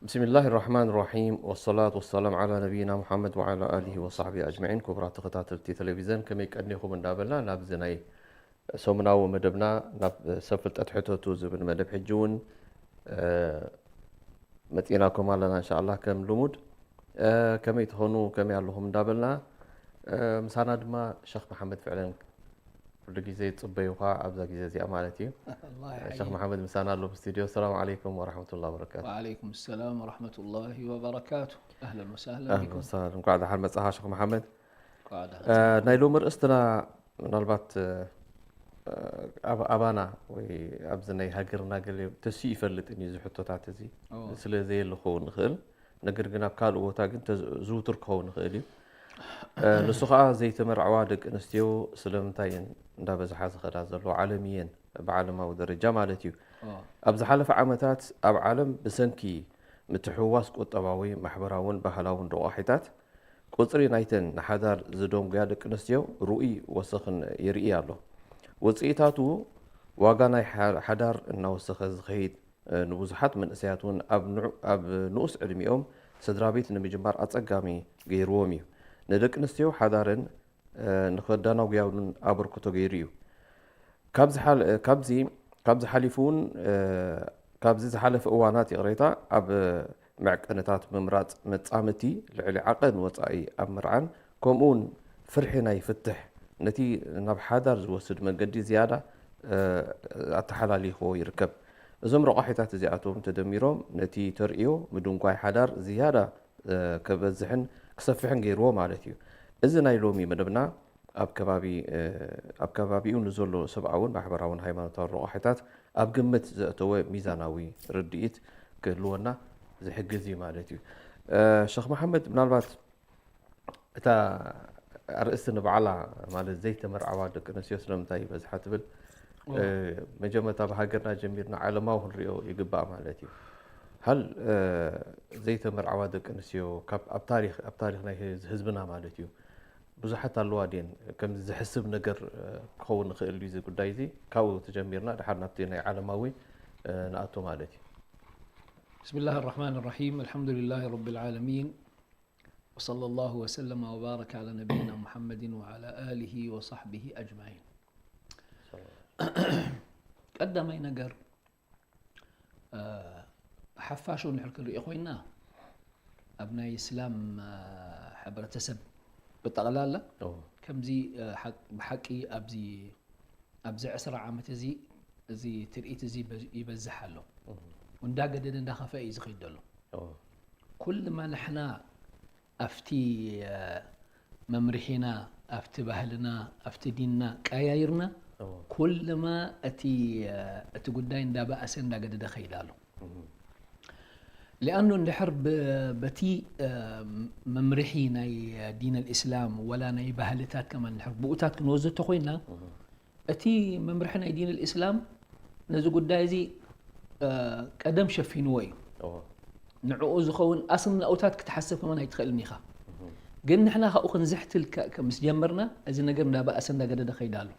ብስሚላህ ራሕማን ራሒም፣ ወሰላቱ ወሰላም ዓላ ነቢይና ሙሓመድ ወዓላ ኣሊሂ ወሳሕቢሂ ኣጅመዒን። ክቡራት ተኸታተልቲ ቴሌቪዘን፣ ከመይ ቀኒኹም እንዳበልና፣ ናብዚ ናይ ሰሙናዊ መደብና፣ ናብ ሰብ ፍልጠት ሕተቱ ዝብል መደብ ሕጂ እውን፣ እ፣ መጺእናኩም ኣለና። እንሻኣላህ፣ ከም ልሙድ፣ እ፣ ከመይ ትኾኑ፣ ከመይ ኣለኹም እንዳበልና፣ እ፣ ምሳና ድማ ሸኽ መሓመድ ፍዕለን ኩሉ ግዜ ይጽበዩኻ፣ ኣብዛ ግዜ እዚኣ ማለት እዩ። ኣላህ ሸኽ ይሓይይኩም። መሓመድ ምሳና ኣሎ ብስቱድዮ። ሰላም ዓለይኩም ወራሕመቱላሂ ወበረካቱ። ወዓለይኩም ሰላም ወራሕመቱላሂ ወበረካቱ። ኣህለን ወሳህለን ኣህለን ቢኩም። ወሳህለን። እንኳዕ ደሓን መጻኻ ሸኽ መሓመድ። እንኳዕ ደሓን እ፣ መጻኻ። ናይ ሎሚ ርእስትና ምናልባት፣ እ፣ ኣብ-፣ ኣባና ወይ ኣብዚ ናይ ሃገርና ገለ ተሲኡ ይፈልጥን እዩ እዚ ሕቶታት እዚ። ኦ። ስለ ዘየለ ክኸውን ንኽእል። ነገር ግን ኣብ ካልእ ቦታ ግን ተዝ-፣ ዝውቱር ክኸውን ይኽእል እዩ። እ፣ ንሱ ኸኣ ዘይተመርዓዋ ደቂ ኣንስትዮ ስለምንታይ እየን እንዳበዝሓ ዝኸዳ ዘለዋ? ዓለም እየን፣ ብዓለማዊ ደረጃ ማለት እዩ። ኦ። ኣብ ዝሓለፈ ዓመታት ኣብ ዓለም ብሰንኪ ምትሕውዋስ ቁጠባዊ፣ ማሕበራውን ባህላውን ረቋሒታት፣ ቁጽሪ ናይተን ንሓዳር ዝደንጉያ ደቂ ኣንስትዮ ርኡይ ወሰኽን ይርኢ ኣሎ። ውጽኢታቱ፣ ዋጋ ናይ ሓ-፣ ሓዳር እናወሰኸ ዝኸይድ፣ እ፣ ንብዙሓት መንእሰያት እውን ኣብ ንዑ-፣ ኣብ ንኡስ ዕድሚኦም ስድራ ቤት ንምጅማር ኣጸጋሚ ገይርዎም እዩ። ንደቂ ኣንስትዮ ሓዳረን፣ እ፣ ንኸዳናጉያ እውን ኣበርክቶ ገይሩ እዩ። ካብ ዝሓል-፣ እ፣ ካብዚ፣ ካብዚ ሓሊፉ እውን፣ እ፣ ካብዚ ዝሓለፈ እዋናት፣ ይቕሬታ፣ ኣብ፣ እ፣ መዕቀንታት ምምራጽ መጻምድቲ ልዕሊ ዓቐን ወጻኢ ኣብ ምርዓን፣ ከምኡ እውን ፍርሒ ናይ ፍትሕ ነቲ ናብ ሓዳር ዝወስድ መገዲ ዝያዳ፣ እ፣ ኣተሓላሊኽዎ ይርከብ። እዞም ረቋሒታት እዚኣቶም ተደሚሮም ነቲ ተርእዮ ምድንጓይ ሓዳር ዝያዳ፣ እ፣ ከበዝሕን ክሰፍሕን ገይርዎ ማለት እዩ። እዚ ናይ ሎሚ መደብና ኣብ ከባቢ፣ እ፣ ኣብ ከባቢኡ ንዘሎ ሰብኣውን ማሕበራውን ሃይማኖታውን ረቋሒታት ኣብ ግምት ዘእተወ ሚዛናዊ ርድኢት ክህልወና ዝሕግዝ እዩ ማለት እዩ። እ፣ ሸኽ መሓመድ፣ ምናልባት እታ ኣርእስቲ ንባዕላ፣ ማለት ዘይተመርዓዋ ደቂ ኣንስትዮ ስለምንታይ ይበዝሓ ትብል፣ ኦ። እ፣ መጀመርታ ብሃገርና ጀሚርና ዓለማዊ ክንሪኦ ይግባእ ማለት እዩ። ሃል፣ እ፣ ዘይተመርዓዋ ደቂ ኣንስትዮ ካብ፣ ኣብ ታሪኽ፣ ኣብ ታሪኽ ናይ ህዝ-፣ ህዝብና ማለት እዩ፣ ብዙሓት ኣለዋ ድየን? ከምዚ ዝሕስብ ነገር፣ እ፣ ክኸውን ይኽእል እዩ እዚ ጉዳይ እዚ። ካብኡ ተጀሚርና ድሓር ናብቲ ናይ ዓለማዊ፣ እ፣ ንኣቱ ማለት እዩ። بسم الله الرحمن الرحيم. الحمد لله رب العالمين. وصلى الله وسلم وبارك على نبينا محمد وعلى آله وصحبه أجمعين. ቀዳማይ ነገር፣ እ፣ ሓፋሹ እንድሕር ክንሪኦ ኮይና፣ ኣብ ናይ እስላም፣ እ፣ ሕብረተሰብ ብጠቕላላ ኦ። ከምዚ፣ እ፣ ሓቅ-፣ ብሓቂ ኣብዚ፣ ኣብዚ ዕስራ ዓመት እዚ፣ እዚ ትርኢት እዚ በዝ-፣ ይበዝሕ ኣሎ። እህ። እንዳገደደ እንዳኸፈአ እዩ ዝኸይድ ዘሎ። ኦ። ኩልማ ንሕና ኣብቲ፣ እ፣ መምርሒና፣ ኣብቲ ባህልና፣ ኣብቲ ዲንና ቀያይርና፣ እዎ። ኩልማ እቲ፣ እ፣ እቲ ጉዳይ እንዳበኣሰ እንዳገደደ ከይድ ኣሎ። እህ። ሊኣኑ እንድሕር ብ-፣ በቲ፣ እ፣ መምርሒ ናይ ዲን ኣልእስላም ወላ ናይ ባህልታት ከማን እንድሕር ብኡታት ክንወስዶ እንተኾይንና፣ እህ። እቲ መምርሒ ናይ ዲን ኣልእስላም ነዚ ጉዳይ እዚ፣ እ፣ ቀደም ሸፊንዎ እዩ። እዎ። ንዕኡ ዝኸውን ኣስሊ ናኡታት ክትሓስብ ከማን ኣይትኽእልን ኢኻ። እህ። ግን ንሕና ካብኡ ክንዝሕትል ከ-፣ ከ-፣ ምስ ጀመርና፣ እዚ ነገር እንዳበኣሰ እንዳገደደ ከይድ ኣሎ።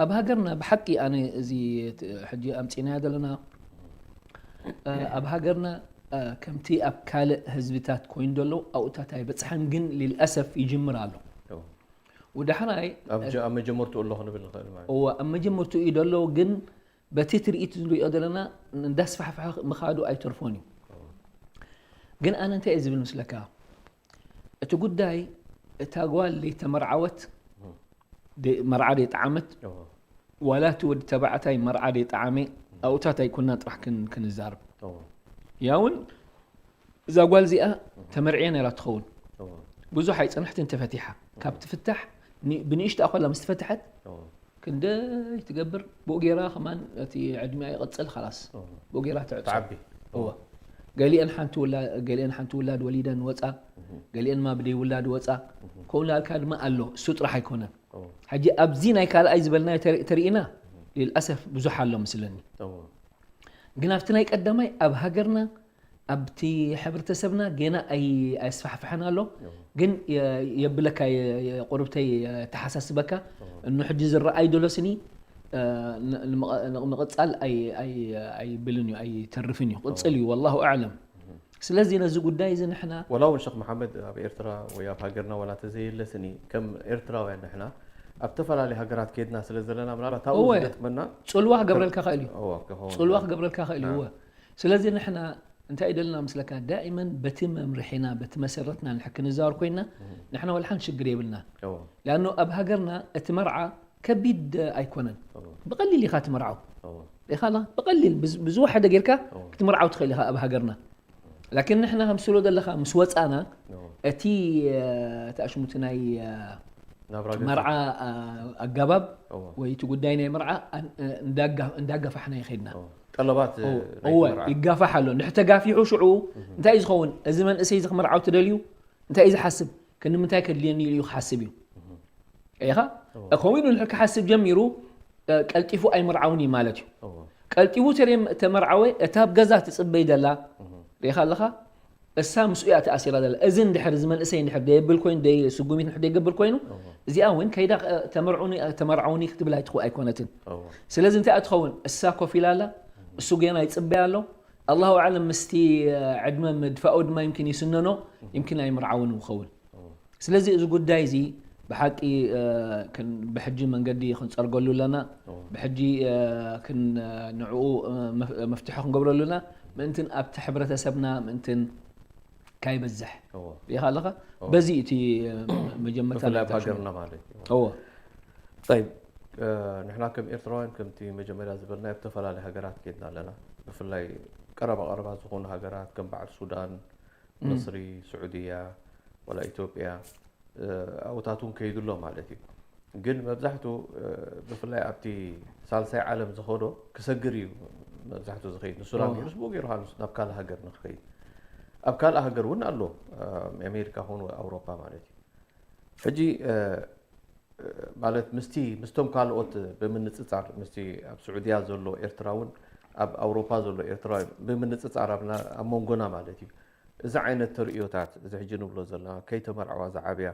ኣብ ሃገርና ብሓቂ ኣነ እዚ ት-፣ ሕጂ ኣምጺእናዮ ዘለና፣ እ፣ ኣብ ሃገርና፣ እ፣ ከምቲ ኣብ ካልእ ህዝብታት ኮይኑ ዘሎ ኣብኡታት ኣይበጽሐን፣ ግን ሊልኣሰፍ ይጅምር ኣሎ። እዎ። ወዳሕራይ፣ ኣብ ጀ-፣ ኣብ መጀመርትኡ ኣሎ ክንብል ንኽእል ማለት እዩ። እወ፣ ኣብ መጀመርትኡ እዩ ዘሎ፣ ግን በቲ ትርኢት ንሪኦ ዘለና እንዳስፋሕፍሐ ምኻዱ ኣይተርፎን እዩ። እዎ። ግን ኣነ እንታይ እየ ዝብል ምስለካ? እቲ ጉዳይ፣ እታ ጓል ዘይተመርዓወት፣ እዎ። ደ-፣ መርዓ ዘይጠዓመት፣ እዎ። ዋላ እቲ ወዲ ተባዕታይ መርዓ ዘይጠዓመ፣ ኣብኡታት ኣይኮንና ጥራሕ ክን-፣ ክንዛረብ። እዎ። ያውን እዛ ጓል እዚኣ ተመርዕያ ነይራ ትኸውን። እዎ። ብዙሕ ኣይጸንሕትን ተፈቲሓ። ካብ ትፍታሕ ኒ-፣ ብንእሽቶኣ ኮላ ምስ ተፈትሐት፣ እዎ። ክንደይ ትገብር፣ ብኡ ጌራ ከማን እቲ ዕድሚኣ ይቕጽል፣ ኸላስ። እዎ። ብኡ ጌራ ትዕጾ። ትዓቢ። እዎ። ገሊአን ሓንቲ ውላ-፣ ገሊአን ሓንቲ ውላድ ወሊደን ወጻ፣ እህ። ገሊአን ማ ብደይ ውላድ ወጻ። እህ። ከምኡ ላልካ ድማ ኣሎ፣ እሱ ጥራሕ ኣይኮነን። እዎ። ሕጂ ኣብዚ ናይ ካልኣይ ዝበልናዮ ተሪ-፣ ተሪእና፣ እህ። ሊልኣሰፍ ብዙሕ ኣሎ ምስለኒ። እዎ። ግን ኣብቲ ናይ ቀዳማይ ኣብ ሃገርና፣ ኣብቲ ሕብረተሰብና ጌና ኣይ-፣ ኣየስፋሕፍሐን ኣሎ። እዎ። ግን የ-፣ የብለካ የ-፣ የቁርብተይ የተሓሳስበካ። እዎ። እኑ ሕጂ ዝረኣይ ዘሎ ስኒ፣ እ፣ ን-፣ ንምቐ-፣ ንምቕጻል ኣይ-፣ ኣይ-፣ ኣይብልን እዩ፣ ኣይተርፍን እዩ። እዎ። ቅጽል እዩ፣ ወላሁ ኣዕለም። እህ። ስለዚ ነዚ ጉዳይ እዚ ንሕና ወላ እውን ሸኽ መሓመድ ኣብ ኤርትራ ወይ ኣብ ሃገርና ዋላ ተዘየለ ስኒ ከም ኤርትራውያን ንሕና ኣብ ተፈላለየ ሃገራት ከይድና ስለ ዘለና ምናልባት ኣብኡ እወ። ዝገጥመና ጽልዋ ክገብረልካ ክእል እዩ። እወ፣ ክኸውን ጽልዋ ይኽእል። ክገብረልካ ክእል እዩ። ናም። እወ። ስለዚ ንሕና እንታይ ደልና ምስለካ፣ ዳኢመን በቲ መምርሒና በቲ መሰረትና ንሕክን ንዛወር ኮይና ንሕና ወላ ሓንቲ ሽግር የብልናን። እወ፣ ሊኣኑ ኣብ ሃገርና እቲ መርዓ ከቢድ ኣይኮነን። እወ፣ ብቐሊል ኢኻ ትምርዓው። እወ፣ ኢኻ ላ ብቐሊል ብዝ- ብዝወሓደ ጌርካ እወ። ክትምርዓው ትኽእል ኢኻ ኣብ ሃገርና። ላኪን ንሕና ከም ስሎ ዘለኻ ምስ ወፃና እወ። እቲ እ፣ ተኣሽሙቲ ናይ እ፣ ናብራ ገዛ። መርዓ እ፣ ኣገባብ እወ፣ ወይ እቲ ጉዳይ ናይ መርዓ ኣን- እ፣ እንዳጋ- እንዳጋፋሕና ይኸድና። እወ። ጠለባት እ፣ እወ፣ ናይቲ እወ መርዓ። ይጋፋሕ ኣሎ። እንድሕር ተጋፊሑ ሽዑ እንታይ እዩ ዝኸውን? እዚ መንእሰይ እዚ ክምርዓው ተደልዩ እንታይ እዩ ዝሓስብ? ክንምንታይ ከድልየኒ ኢሉ እዩ ክሓስብ እዩ። ኢኻ እወ። ከምኡ ኢሉ እንድሕር ክሓስብ ጀሚሩ እ፣ ቀልጢፉ ኣይምርዓውን እዩ ማለት እዩ። እወ፣ ቀልጢፉ ተሬም- ተመርዓወ እታ ኣብ ገዛ ትፅበይ ደላ ርኢኻ ኣለኻ እሳ ምስኡ እያ ተኣሲራ ዘላ። እዚ እንድሕር እዚ መንእሰይ እንድሕር ደየብል ኮይኑ ደይ ስጉሚት እንድሕር ደይገብር ኮይኑ እወ፣ እዚኣ እውን ከይዳ እ፣ ተመርዑኒ ተመርዓውኒ ክትብል ኣይትኽእል ኣይኮነትን። እወ፣ ስለዚ እንታይ ትኸውን እሳ ኮፍ ኢላ ኣላ እሱ ገና ይፅበያ ኣሎ። ኣላሁ ኣዕለም ምስቲ እ፣ ዕድመ ምድፋኡ ድማ ይምኪን ይስነኖ ይምኪን ኣይምርዓውን ይኸውን። እወ። ስለዚ እዚ ጉዳይ እዚ ብሓቂ እ፣ ክን- ብሕጂ መንገዲ ክንፀርገሉ ኣለና። እወ። ብሕጂ እ፣ ክን- ንዕኡ እ፣ መፍ- መፍትሒ ክንገብረሉ ኣለና። ምእንትን ኣብቲ ሕብረተሰብና ምእንትን ካይበዝሕ እወ። ሪኢኻ ኣለኻ። እወ። በዚ እቲ እ፣ መጀመርታ ብፍላይ ኣብ ናይታ ሽሙ። ሃገርና ማለት እዩ። እወ። طيب እ፣ ንሕና ከም ኤርትራውያን ከምቲ መጀመርያ ዝበልና ኣብ ዝተፈላለዩ ሃገራት ከይድና ኣለና። ብፍላይ ቀረባ ቀረባ ዝኾኑ ሃገራት ከም በዓል ሱዳን፣ እም። ምስሪ፣ ስዑድያ፣ ወላ ኢትዮጵያ እ፣ ኣብታት እውን ከይዱ ኣሎ ማለት እዩ። ግን መብዛሕቱ እ፣ ብፍላይ ኣብቲ ሳልሳይ ዓለም ዝኸዶ ክሰግር እዩ መብዛሕቱ ዝኸይድ። ንሱዳን እወ። ገይሩስ ብኡ ገይሩ ካብ ናብ ካልእ ሃገር ንክኸይድ። ኣብ ካልእ ሃገር እውን ኣሎ እ፣ ኣሜሪካ ኹን ኣውሮፓ ማለት እዩ። ሕጂ እ፣ ማለት ምስቲ ምስቶም ካልኦት ብምንጽጻር ምስቲ ኣብ ስዑድያ ዘሎ ኤርትራውን ኣብ ኣውሮፓ ዘሎ ኤርትራዊ ብምንጽጻር ኣብና ኣብ መንጎና ማለት እዩ። እዚ ዓይነት ተርእዮታት እዚ ሕጂ ንብሎ ዘለና ከይተመርዓዋ ዝዓብያ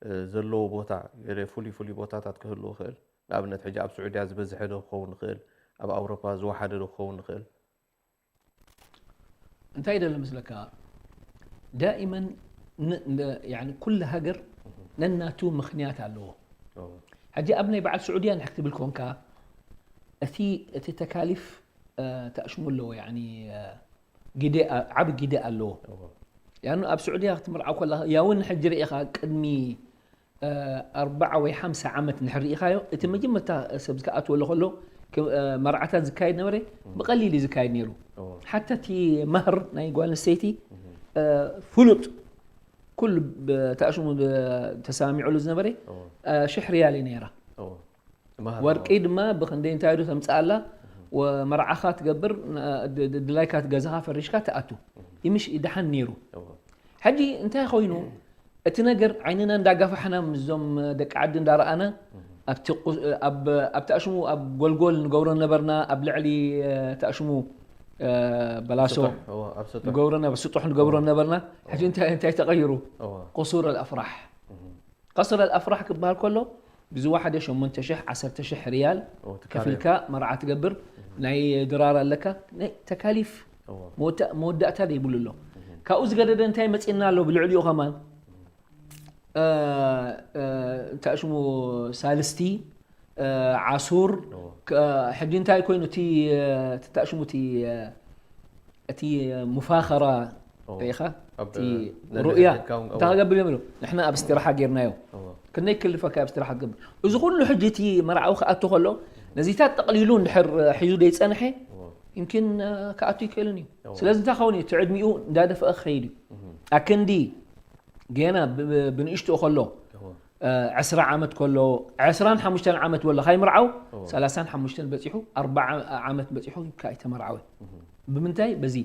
እ፣ ዘለዎ ቦታ ገለ ፍሉይ ፍሉይ ቦታታት ክህልዎ ይኽእል። ንኣብነት ሕጂ ኣብ ስዑድያ ዝበዝሐ ዶ ክኸውን ይኽእል፣ ኣብ ኣውሮፓ ዝወሓደ ዶ ክኸውን ይኽእል። እንታይ ደለ ምስለካ ዳኢመን ን- ን- ያኒ ኩሉ ሃገር ነናቱ ምኽንያት ኣለዎ። እዎ። ሕጂ ኣብ ናይ በዓል ስዑድያ ንድሕር ክትብል ኮንካ እቲ እቲ ተካሊፍ እ፣ ተኣሽሙ ኣለዎ ያኒ እ፣ ግደ ኣ- ዓቢ ግደ ኣለዎ። እዎ። ያኑ ኣብ ስዑድያ ክትምርዓው ከለኻ ያውን ሕጂ ርኢኻ ቅድሚ እ፣ ኣርባዓ ወይ ሓምሳ ዓመት ንድሕር ርኢኻዮ እቲ መጀመርታ ሰብ ዝከኣትወሉ ከሎ ክ- እ፣ መርዓታት ዝካየድ ነበረ ብቐሊል እዩ ዝካየድ ነይሩ። እዎ። ሓታ እቲ መህር ናይ ጓል ኣንስተይቲ እ፣ ፍሉጥ ኩሉ ብ- ተኣሽሙ ብ- ተሰማሚዑሉ ዝነበረ እዎ። እ፣ ሽሕ ሪያል እዩ ነይራ። እዎ። ማህር ወርቂ ድማ ብክንደይ እንታይ ዶ ተምፅኣላ ወመርዓኻ ትገብር ን- ድ- ድ- ድላይካ ገዛኻ ፈሪሽካ ትኣቱ ይምሽ ይደሓን ነይሩ። እዎ። ሕጂ እንታይ ኮይኑ እቲ ነገር ዓይንና እንዳጋፋሕና ምስዞም ደቂ ዓዲ እንዳረኣና ኣብቲ ቁ- ኣብ ኣብቲ ኣሽሙ ኣብ ጎልጎል ንገብሮ ነበርና ኣብ ልዕሊ እ፣ እቲ ኣሽሙ እ፣ በላሶ ስጡሕ፣ እዎ፣ ኣብ ስጡሕ። ንገብሮ ነበር ስጡሕ ንገብሮ ነበርና። ሕጂ እንታይ እንታይ ተቐይሩ? እዎ። ቁሱር ኣልኣፍራሕ ቀስር ኣልኣፍራሕ ክበሃል ከሎ ብዝወሓደ ሸሞንተ ሽሕ ዓሰርተ ሽሕ ሪያል ኦ፣ ትካል ከፊልካ መርዓ ትገብር ናይ ድራር ኣለካ ናይ ተካሊፍ እዎ። መወዳ- መወዳእታ ዘይብሉ ኣሎ። ካብኡ ዝገደደ እንታይ መፂና ኣሎ ብልዕሊኡ ከማን እ፣ እ፣ እንታይ ሽሙ ሳልስቲ እ፣ ዓሱር እዎ። ከ- ሕጂ እንታይ ኮይኑ እቲ እ፣ እቲ እንታይ ሽሙ እቲ እ፣ እቲ ሙፋኸራ እዎ። ርኢኻ ኣብ እቲ ነንሕድሕድካ ሩእያ እውን እንታይ ክገብር እዮም ኢሉ ንሕና ኣብ ስትራሓ ጌርናዮ እዎ። ክንደይ ክልፈካ ኣብ ስትራሓ ትገብር እዚ ኩሉ ሕጂ እቲ መርዓዊ ክኣቱ ከሎ ነዚታት ጠቕሊሉ እንድሕር ሒዙ ደይፀንሐ እዎ። ይምኪን እ፣ ክኣቱ ይክእልን እዩ እዎ። ስለዚ እንታይ ኸውን እዩ እቲ ዕድሚኡ እንዳደፈአ ክኸይድ እዩ ኣክንዲ ገና ብ- ብ- ብንእሽትኡ ከሎ እዎ። እ፣ ዕስራ ዓመት ከሎ ዕስራን ሓሙሽተን ዓመት ወሎ ካይምርዓው እዎ። ሰላሳን ሓሙሽተን በፂሑ ኣርባዓ ዓመት በፂሑ ከይተመርዓወ ብምንታይ በዚ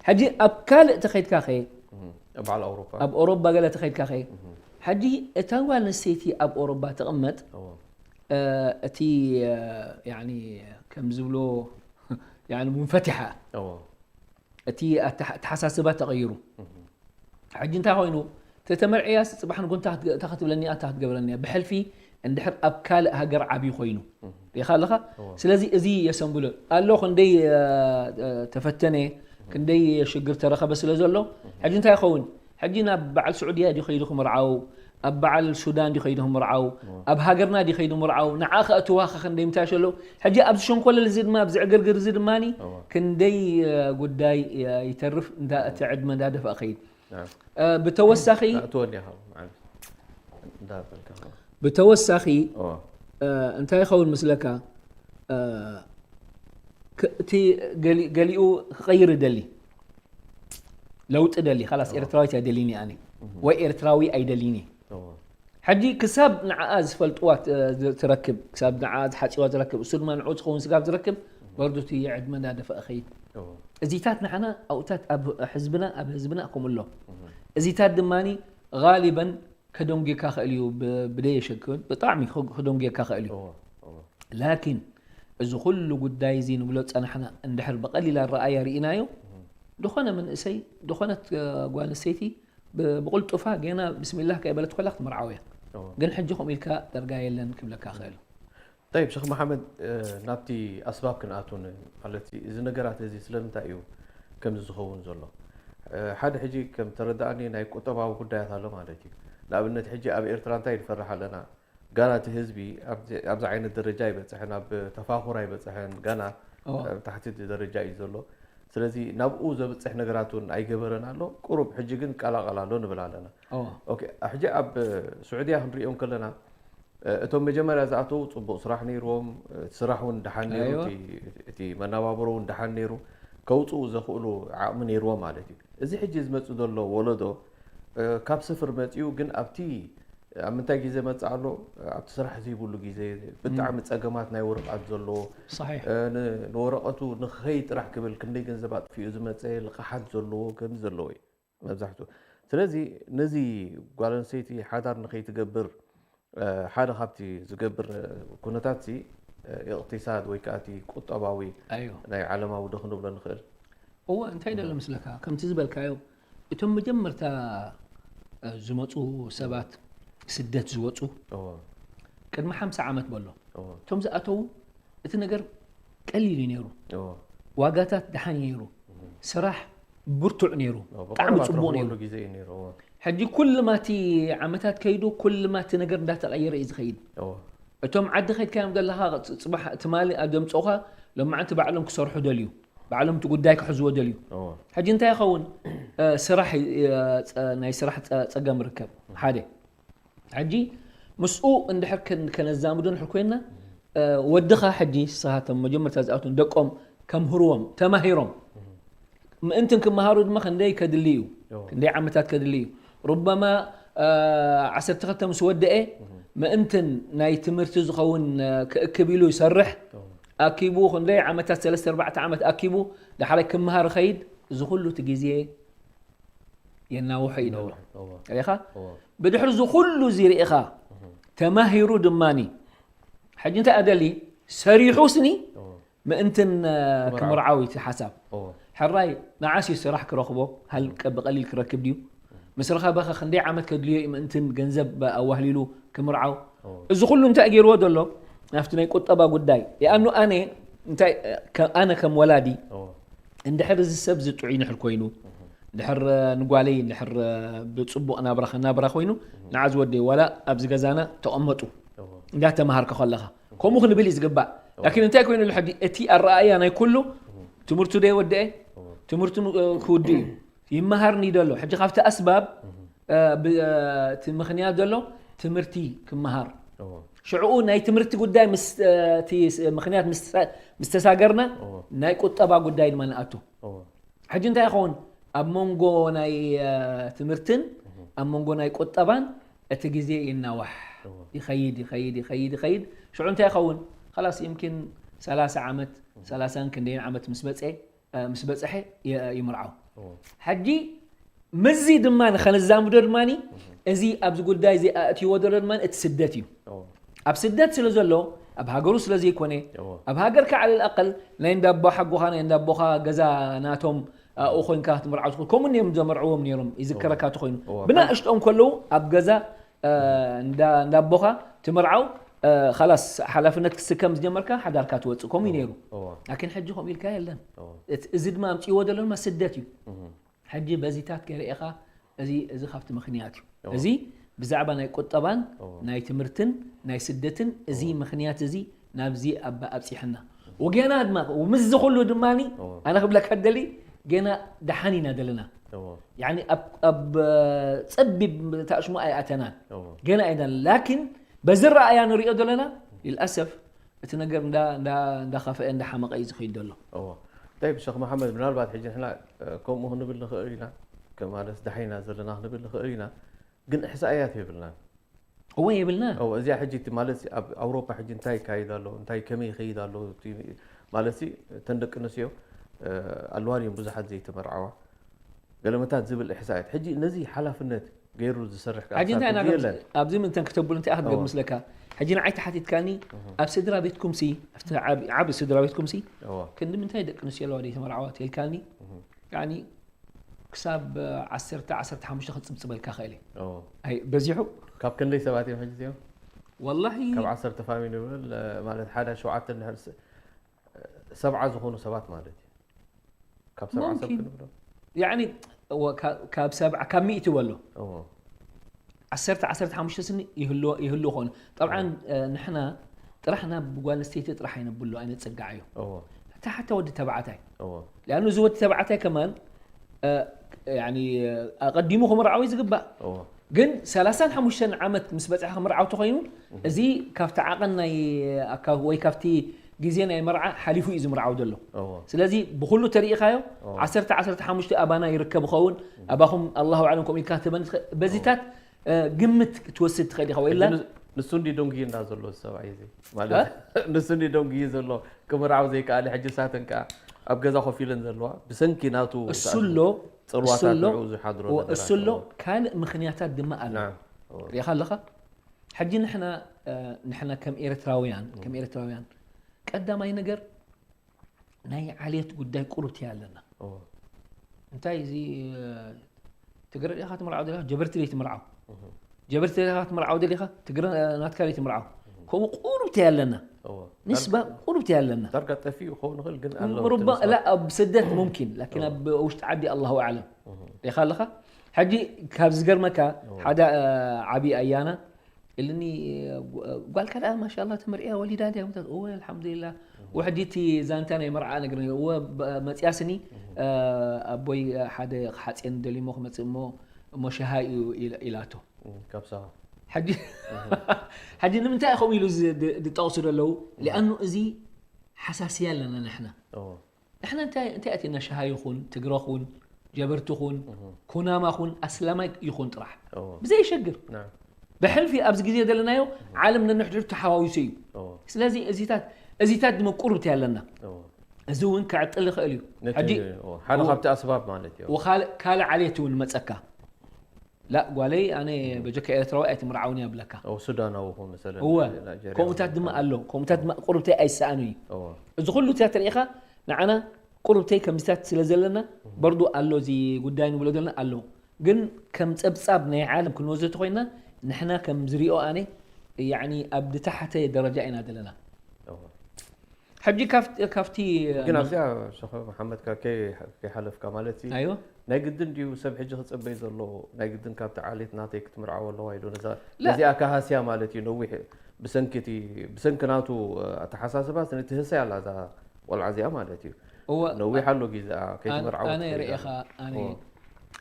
ሕጂ ኣብ ካልእ ተኸይድካ ኸ እም። በዓል ኣውሮፓ ኣብ ኦሮባ ገለ ተኸይድካ ኸ ሕጂ እታ ጓል ኣንስተይቲ ኣብ ኦሮባ ትቕመጥ እዎ። እ፣ እቲ እ፣ ያኒ ከም ዝብሎ ያኒ ሙንፈቲሓ እዎ። እቲ ኣተሓ- ኣተሓሳስባ ተቐይሩ ሕጂ እንታይ ኮይኑ ተተመርዕያስ ፅባሕ ንጎንታ ክትገ- እታ ክትብለኒ እያ፣ እታ ክትገብረኒ እያ። ብሕልፊ እንድሕር ኣብ ካልእ ሃገር ዓብዩ ኮይኑ ሪኢኻ ኣለኻ። ስለዚ እዚ የሰንብሎ ኣሎ ክንደይ እ፣ እ፣ ተፈተነ ክንደይ ሽግር ተረኸበ ስለ ዘሎ፣ ሕጂ እንታይ ይኸውን? ሕጂ ናብ በዓል ስዑድያ ድዩ ከይዱ ክምርዓው? ኣብ በዓል ሱዳን ድዩ ከይዱ ክምርዓው? ኣብ ሃገርና ድዩ ከይዱ ምርዓው? ንዓ ከእትዋኸ ክንደይ ምታሽ ኣሎ። ሕጂ ኣብዚ ሸንኮለል እዚ ድማ፣ ኣብዚ ዕግርግር እዚ ድማ ክንደይ ጉዳይ ይተርፍ፣ እቲ ዕድመ እንዳደፍኣ ኸይድ። ብተወሳኺ ብተወሳኺ እንታይ ይኸውን ምስለካ? እቲ ገሊኡ ክቐይር ደሊ፣ ለውጢ ደሊ፣ ላስ ኤርትራዊት ኣይደሊኒ ኣነ፣ ወይ ኤርትራዊ ኣይደሊኒ። ሕጂ ክሳብ ንዓኣ ዝፈልጥዋ ትረክብ፣ ክሳብ ንዓኣ ዝሓፅዋ ዝረክብ፣ እሱ ድማ ንዑ ዝኸውን ስጋብ ዝረክብ፣ በርዱ እቲ ዕድመ እንዳደፈአ ኸይድ። እዚታት ንዓና ኣብኡታት ኣብ ሕዝብና፣ ኣብ ህዝብና ከምኡ ኣሎ። እዚታት ድማ ጋሊበን ከደንጉየካ ኽእል እዩ፣ ብደየሸክን ብጣዕሚ ከደንጉየካ ኽእል እዩ። ላኪን እዚ ኩሉ ጉዳይ እዚ ንብሎ ዝፀናሕና እንድሕር ብቐሊል ኣረኣያ ርኢናዮ፣ ዝኾነ መንእሰይ፣ ዝኾነት ጓል ኣንስተይቲ ብቕልጡፋ ገና ብስሚላህ ከይበለት ኮላ ክትምርዓው እያ። ግን ሕጂ ከምኡ ኢልካ ደርጋ የለን ክብለካ ኽእል። ጠይብ ሸኽ መሓመድ፣ ናብቲ ኣስባብ ክንኣቱ ማለት እዚ ነገራት እዚ ስለምንታይ እዩ ከምዚ ዝኸውን ዘሎ? ሓደ ሕጂ ከም ተረዳእኒ ናይ ቁጠባዊ ጉዳያት ኣሎ ማለት እዩ። ንኣብነት ሕጂ ኣብ ኤርትራ እንታይ ንፈርሕ ኣለና? ጋና እቲ ህዝቢ ኣብዚ ዓይነት ደረጃ ኣይበፅሐን፣ ኣብ ተፋኹር ኣይበፅሐን፣ ጋና ኣብ ታሕቲ ደረጃ እዩ ዘሎ። ስለዚ ናብኡ ዘብፅሕ ነገራት እውን ኣይገበረን ኣሎ። ቁሩብ ሕጂ ግን ይቀላቐል ኣሎ ንብል ኣለና። ሕጂ ኣብ ስዑድያ ክንሪኦም ከለና እቶም መጀመርያ ዝኣተዉ ፅቡቕ ስራሕ ነይርዎም፣ እቲ ስራሕ እውን ደሓን ነይሩ፣ እቲ መነባብሮ እውን ደሓን ነይሩ፣ ከውፅኡ ዘኽእሉ ዓቕሚ ነይርዎም ማለት እዩ። እዚ ሕጂ ዝመፅእ ዘሎ ወለዶ ካብ ስፍር መፂኡ ግን ኣብቲ ኣብ ምንታይ ግዜ መፅእ ኣሎ? ኣብቲ ስራሕ ዘይብሉ ግዜ፣ ብጣዕሚ ፀገማት ናይ ወረቓት ዘለዎ፣ ንወረቐቱ ንኸይድ ጥራሕ ክብል ክንደይ ገንዘብ ኣጥፊኡ ዝመፀ ልቕሓት ዘለዎ ከምዚ ዘለዎ እዩ መብዛሕትኡ። ስለዚ ነዚ ጓል ኣንስተይቲ ሓዳር ንኸይትገብር ሓደ ካብቲ ዝገብር ኩነታት ሲ ኢቕቲሳድ ወይ ከዓ እቲ ቁጠባዊ ናይ ዓለማዊ ዶ ክንብሎ ንኽእል። እወ እንታይ ደሎ ምስለካ ከምቲ ዝበልካዮ እቶም መጀመርታ ዝመፁ ሰባት ስደት ዝወፁ ቅድሚ ሓምሳ ዓመት በሎ እቶም ዝኣተዉ እቲ ነገር ቀሊል እዩ ነይሩ። ዋጋታት ደሓን እዩ ነይሩ። ስራሕ ብርቱዕ ነይሩ። ብጣዕሚ ብቑሩብ ጽቡቕ ነይሩ። ኣትረኽበሉ ግዜ እዩ ነይሩ። እዎ። ሕጂ ኩልማቲ ዓመታት ከይዱ ኩልማቲ ነገር እንዳተቐየረ እዩ ዝኸይድ። እዎ። እቶም ዓዲ ከይድካዮም ዘለኻ ጽ- ጽባሕ ትማሊ ኣብ ዘምጽኡኻ ሎማዓንቲ ባዕሎም ክሰርሑ ደልዩ። ባዕሎም እቲ ጉዳይ ክሕዝዎ ደልዩ። እዎ። ሕጂ እንታይ ይኸውን? እ፣ ስራሕ እ፣ ጸ- ናይ ስራሕ ጸ- ጸገም ርከብ። ሓደ ሕጂ ምስኡ እንድሕር ከን- ከነዛምዶ እንድሕር ኮይንና እ፣ ወድኻ ሕጂ ንስኻቶም መጀመርታ ዝኣትዉ ደቆም ከምህርዎም ተማሂሮም ምእንትን ክመሃሩ ድማ ክንደይ ከድሊ እዩ። ክንደይ ዓመታት ከድሊ እዩ። ሩበማ ዓሰርተ ክልተ ምስ ወደአ ምእንትን ናይ ትምህርቲ ዝኸውን ክእክብ ኢሉ ይሰርሕ። ኣኪቡ ክንደይ ዓመታት ሰለስተ ኣርባዕተ ዓመት ኣኪቡ ዳሕራይ ክመሃር ኸይድ እዚ ኩሉ እቲ ግዜ የናውሖ እዩ ዘሎ። ሪኻ ብድሕሪ እዚ ኩሉ እዚ ርኢኻ ተማሂሩ ድማኒ ሕጂ እንታይ ኣደሊ ሰሪሑ ስኒ ምእንትን ክምርዓው እቲ ሓሳብ። ሕራይ ንዓስ እዩ ስራሕ ክረኽቦ ሃልቀ ብቐሊል ክረክብ ድዩ? ምስ ረኸበኸ ክንደይ ዓመት ከድልዮ እዩ ምእንትን ገንዘብ ኣዋህሊሉ ክምርዓው? እዚ ኩሉ እንታይ ገይርዎ ዘሎ ናብቲ ናይ ቁጠባ ጉዳይ ይኣኑ ኣነ እንታይ ኣነ ከም ወላዲ እንድሕር እዚ ሰብ እዚ ጥዑይ ንሕር ኮይኑ ድሕር ንጓለይ ድሕር ብፅቡቕ ናብራ ከናብራ ኮይኑ ንዓ ዝወደይ ዋላ ኣብዚ ገዛና ተቐመጡ እንዳተምሃርካ ከለኻ ከምኡ ክንብል እዩ ዝግባእ። ላኪን እንታይ ኮይኑ ኣሎ ሕጂ እቲ ኣረኣእያ ናይ ኩሉ ትምህርቱ ዶ የወደአ ትምህርቱ ክውድእ እዩ ይመሃርኒ ደሎ ሕጂ ካብቲ ኣስባብ እቲ ምኽንያት ዘሎ ትምህርቲ ክመሃር ሽዕኡ ናይ ትምህርቲ ጉዳይ ምኽንያት ምስ ተሳገርና ናይ ቁጠባ ጉዳይ ድማ ንኣቱ። ሕጂ እንታይ ይኸውን ኣብ መንጎ ናይ ትምህርትን ኣብ መንጎ ናይ ቁጠባን እቲ ግዜ ይናዋሕ ይኸይድ ይኸይድ ይኸይድ ይኸይድ ሽዑ እንታይ ይኸውን ላስ ይምኪን ሰላሳ ዓመት ሰላሳን ክንደይን ዓመት ምስ በፀ ምስ በፀሐ ይምርዓው። ሕጂ ምዚ ድማ ንኸነዛምዶ ድማ እዚ ኣብዚ ጉዳይ እዚ ኣእትይዎ ዘሎ ድማ እቲ ስደት እዩ። ኣብ ስደት ስለ ዘሎ ኣብ ሃገሩ ስለ ዘይኮነ ኣብ ሃገር ከዓል ኣቀል ናይ እንዳቦ ሓጎኻ ናይ እንዳቦኻ ገዛ ናቶም ኣብኡ ኮይንካ ክትምርዓው ትኽእል ከምኡ እዮም ዘመርዕዎም ነይሮም ይዝከረካ ተኮይኑ ብናእሽቶም ከለዉ ኣብ ገዛ እንዳቦኻ ትምርዓው እ፣ ኸላስ ሓላፍነት ክትስከም ዝጀመርካ ሓዳርካ ትወፅእ። ከምኡ እዩ ነይሩ። እዎ ላኪን ሕጂ ከምኡ ኢልካ የለን። እዎ እቲ፣ እዚ ድማ ኣምፅዎ ዘሎ ድማ ስደት እዩ። እህ ሕጂ በዚታት ገለ ኢኻ፣ እዚ፣ እዚ ካብቲ ምኽንያት እዩ። እዎ። እዚ ብዛዕባ ናይ ቁጠባን እዎ። ናይ ትምህርትን ናይ ስደትን እዚ ምኽንያት እዚ ናብዚ ኣብ ኣብፂሐና። ወገና ድማ ምስዚ ኩሉ ድማ እዎ። ኣነ ክብለካ ደሊ ገና ደሓን ኢና ዘለና። እዎ ያኒ ኣብ፣ ኣብ ጸቢብ ታሽሙ ኣይኣተናን እዎ ገና ኣይደን። ላኪን በዚ ረኣያ ንሪኦ ዘለና ልልኣሰፍ እቲ ነገር እንዳ፣ እንዳ፣ እንዳኸፈአ እንዳሓመቐ እዩ ዝኸይድ ዘሎ። እዎ። ጠይብ ሸኽ መሓመድ፣ ምናልባት ሕጂ ንሕና እ፣ ከምኡ ክንብል ንኽእል ኢና፣ ከ- ማለት ደሓይና ዘለና ክንብል ንኽእል ኢና፣ ግን እሕሳእያት የብልናን። እወ የብልና። እዎ፣ እዚኣ ሕጂ እቲ ማለት ኣብ ኣውሮፓ ሕጂ እንታይ ይካይድ ኣሎ፣ እንታይ ከመይ ይኸይድ ኣሎ፣ እቲ ማለት ሲ እተን ደቂ ኣንስትዮ እ፣ ኣለዋ ድየን ብዙሓት ዘይተመርዓዋ ገለመታት ዝብል እሕሳእያት። ሕጂ ነዚ ሓላፍነት ገይሩ ዝሰርሕ ከዓ ሕጂ እንታይ ክሳብ ሕጂ ኢና የለን። ኣብዚ ምእንተን ክተብሉ እንታይ ክትገር እዎ። ምስለካ ሕጂ ንዓይ ተሓቲትካኒ ኣብ ስድራ ቤትኩም ሲ ኣብቲ ዓብ- ዓብ ስድራ ቤትኩም ሲ እዎ ክንዲ ምንታይ ደቂ ኣንስትዮ ኣለዋ ዘይተመርዓዋ ተልካኒ እህ ያኒ ክሳብ ዓሰርተ ዓሰርተ ሓሙሽተ ክጽብጽበልካ ኽእል እየ። እዎ ኣይ በዚሑ ካብ ክንደይ ሰባት እዮም ሕጂ እዚኦም? ወላሂ ካብ ዓሰርተ ፋሚሊ ንብል እ፣ ማለት ሓደ ሸውዓተ እንድሕር ስ- እ፣ ሰብዓ ዝኾኑ ሰባት ማለት እዩ። ካብ ሰብዓ ሰብ ሙምኪን። ክንብሎ ያኒ እወ፣ ካ- ካብ ሰብዓ ካብ ሚእቲ በሎ እዎ ዓሰርተ ዓሰርተ ሓሙሽተ ስኒ ይህልዎ ይህልዎ ኾኑ። ጠብዓን እ፣ ንሕና ጥራሕ ናብ ጓል ኣንስተይቲ ጥራሕ ኣይነብሎ ኣይነጸግዓዮ። እዎ ሕታ ሓታ ወዲ ተባዕታይ እዎ ሊኣኑ እዚ ወዲ ተባዕታይ ከማን እ፣ ያኒ ኣቐዲሙ ክምርዓዊ ዝግባእ እዎ ግን ሰላሳን ሓሙሽተን ዓመት ምስ በፅሐ ክምርዓው ተኮይኑ እዚ ካብቲ ዓቐን ናይ ኣካ- ወይ ካብቲ ግዜ ናይ መርዓ ሓሊፉ እዩ ዝምርዓው ዘሎ። እዎ ስለዚ ብኩሉ ተሪኢኻዮ እዎ። ዓሰርተ ዓሰርተ ሓሙሽተ ኣባና ይርከብ ኸውን ኣባኹም ኣላሁ ኣዕለም ከምኡ ኢልካ ክትበኒ ትኽእል። በዚታት እ፣ ግምት ክትወስድ ትኽእል ኢኻ ወይላ ሕጂ ን- ንሱ እንዲ ደንጉይና ዘሎ ሰብኣይ እዚ ማለት ንሱ እንዲ ደንጉዩ ዘሎ ክምርዓው ዘይከኣለ ሕጂ ሳተን ከዓ ኣብ ገዛ ኮፍ ኢለን ዘለዋ ብሰንኪ ናቱ እሱ ኣሎ ፅልዋታት እሱ ኣሎ ንዕኡ ዝሓድሮ እዎ፣ ነገራት እሱ ኣሎ እዎ። ካልእ ምኽንያታት ድማ ኣሎ። ናም እዎ። ሪኢኻ ኣለኻ ሕጂ ንሕና እ፣ ንሕና ከም ኤርትራውያን ከም ኤርትራውያን ቀዳማይ ነገር ናይ ዓሌት ጉዳይ ቁርብቲ ኣለና። እዎ። እንታይ እዚ እ፣ ትግረ ዲኻ ትምርዓው ደሊኻ ጀበርቲ ደይ ትምርዓው ጀበርቲ ደሊኻ ትምርዓው ደሊኻ ትግረ እ፣ ናትካ ደይ ትምርዓው ከምኡ ቁርብቲ ኣለና። እዎ። ንስባ ቁርብቲ ኣለና። ዳርጋ ጠፊኡ ክኸውን ይኽእል ግን ኣሎ ሩባ ትንሽ لا ኣብ ስደት ሙምኪን ላኪን ኣብ ውሽጢ ዓዲ ኣላሁ ኣዕለም ሪኢኻ ኣለኻ። ሕጂ ካብ ዝገርመካ ሓደ እ፣ ዓብዪ ኣያና ኢልኒ እ፣ ጓልካ ደኣ ማሻላ ተመርዕያ ወሊዳ ድያ ምታት እወ ኣልሓምዱሊላ። ውሕዲ እቲ ዛንታ ናይ መርዓ ነግረኒ እወ ብ- መፅያ ስኒ እ፣ ኣቦይ እ፣ ሓደ ክሓፅየኒ ደልዩ እሞ ክመፅእ እሞ እሞ ሸሃ እዩ ኢላ- ኢላቶ። እም፣ ካብ ሰባ ሕጂ ሕጂ ንምንታይ ከምኡ ኢሉ ዝ- ድ- ዝጠቕሱ ዘለዉ ሊኣኑ እዚ ሓሳስያ ኣለና ንሕና እዎ። ንሕና እንታይ እንታይ ኣትና ሸሃ ይኹን ትግረ ኹን ጀበርቲ ኹን ኩናማ ኹን ኣስላማይ ይኹን ጥራሕ እዎ። ብዘይሸግር ናም ብሕልፊ ኣብዚ ግዜ ዘለናዮ ዓለም ነንሕድሕዱ ተሓዋዊሱ እዩ። እዎ። ስለዚ እዚታት እዚታት ድማ ቁርብቲ ኣለና። እዎ። እዚ እውን ክዕጥል ይኽእል እዩ። ነቲ ሕጂ እዎ፣ ሓደ ካብቲ ኣስባብ ማለት እዩ። ወካል ካልእ ዓሌት እውን መፀካ ላ ጓለይ ኣነ በጀካ ኤርትራዊ ኣይትምርዓውን እያ ብለካ። እዎ፣ ሱዳናዊ ኹን መሰለን እወ ናይጀርያ ከምኡታት ድማ ኣሎ። ከምኡታት ድማ ቁርብተይ ኣይሰኣኑ እዩ። እዎ። እዚ ኩሉ እዚታት ርኢኻ ንዓና ቁርብተይ ከምዚታት ስለ ዘለና በርዱ ኣሎ እዚ ጉዳይ ንብሎ ዘለና ኣሎ። ግን ከም ጸብጻብ ናይ ዓለም ክንወስዶ ተኾይንና ንሕና ከም ዝሪኦ ኣነ ያኒ ኣብ ዝተሓተ ደረጃ ኢና ዘለና። እዎ። ሕጂ ካፍ- ካብቲ ግን ኣብዚኣ ሸኸ መሓመድ ካብ ከይ- ከይሓለፍካ ማለት እዩ ኣይወ ናይ ግድን ድዩ ሰብ ሕጂ ክፅበይ ዘለዎ ናይ ግድን ካብቲ ዓሌት ናተይ ክትምርዓው ኣለዋ ኢሉ ነዛ ላ። ነዚኣ ካሃስያ ማለት እዩ ነዊሕ ብሰንኪ እቲ ብሰንኪ ናቱ ኣተሓሳስባ ነቲ ህሰይ ኣላ እዛ ቆልዓ እዚኣ ማለት እዩ እወ ነዊሕ ኣሎ ግዜኣ ከይትምርዓው ኣነ ትኸይድ ርኤኻ ኣላ። ኣነ እዎ።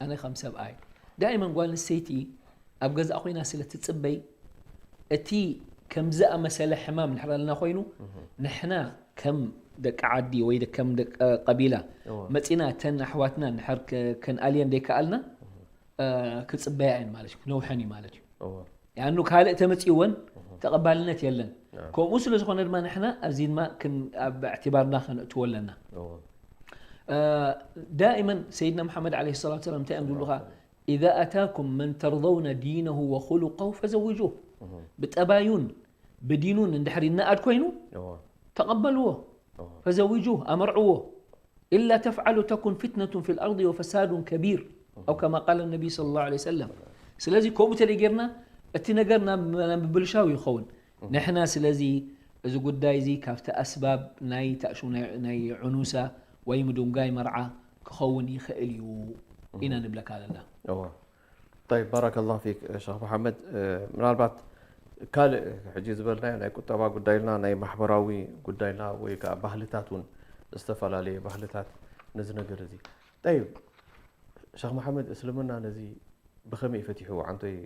ኣነ ከም ሰብኣይ ዳይመን ጓል ኣንስተይቲ ኣብ ገዛእ ኮይና ስለ ትፅበይ እቲ ከም ዝኣመሰለ ሕማም ንሕረልና ኮይኑ ንሕና ከም ደቂ ዓዲ ወይ ከም ደቂ ቀቢላ እዎ። መፂና እተን ኣሕዋትና ንድሕር ከ- ከንኣልየን ዘይከኣልና እ፣ ክፅበያ እየን ማለት እዩ ክነውሐን እዩ ማለት እዩ እዎ። ያኑ ካልእ ተመፂእወን ተቐባልነት የለን ናም። ከምኡ ስለ ዝኾነ ድማ ንሕና ኣብዚ ድማ ክን- ኣብ እዕትባርና ከነእትዎ ኣለና እዎ። እ፣ ዳእመን ሰይድና መሓመድ ዓለይሂ ሰላቱ ሰላም እንታይ እዮም ዝብሉኻ ኢዛ ኣታኩም መን ተርضውነ ዲነሁ ወኹሉቀሁ ፈዘውጁህ ብጠባዩን ብዲኑን እንድሕር ይነኣድ ኮይኑ እዎ። ተቐበልዎ እዎ። ፈዘውጁህ ኣመርዕዎ إلا تفعلوا تكن فتنة في الأرض وفساد كبير أو كما قال النبي صلى الله عليه وسلم ስለዚ ከምኡ ተደይ ጌርና እቲ ነገር ናብ ናብ ብልሻው ይኸውን ንሕና ስለዚ እዚ ጉዳይ እዚ ካብቲ ኣስባብ ናይ ታእሹ ናይ ናይ ዑኑሳ ወይ ምድንጓይ መርዓ ክኸውን ይኽእል እዩ ኢና ንብለካ ዘለና። እወ። طيب، بارك الله فيك ሸኽ መሓመድ። ምናልባት ካልእ ሕጂ ዝበልናዮ ናይ ቁጠባ ጉዳይ ኢልና ናይ ማሕበራዊ ጉዳይ ኢልና ወይ ከዓ ባህልታት እውን ዝተፈላለየ ባህልታት ነዚ ነገር እዚ። طيب ሸኽ መሓመድ፣ እስልምና ነዚ ብኸመይ ፈቲሕዎ? ዓንቶይ፣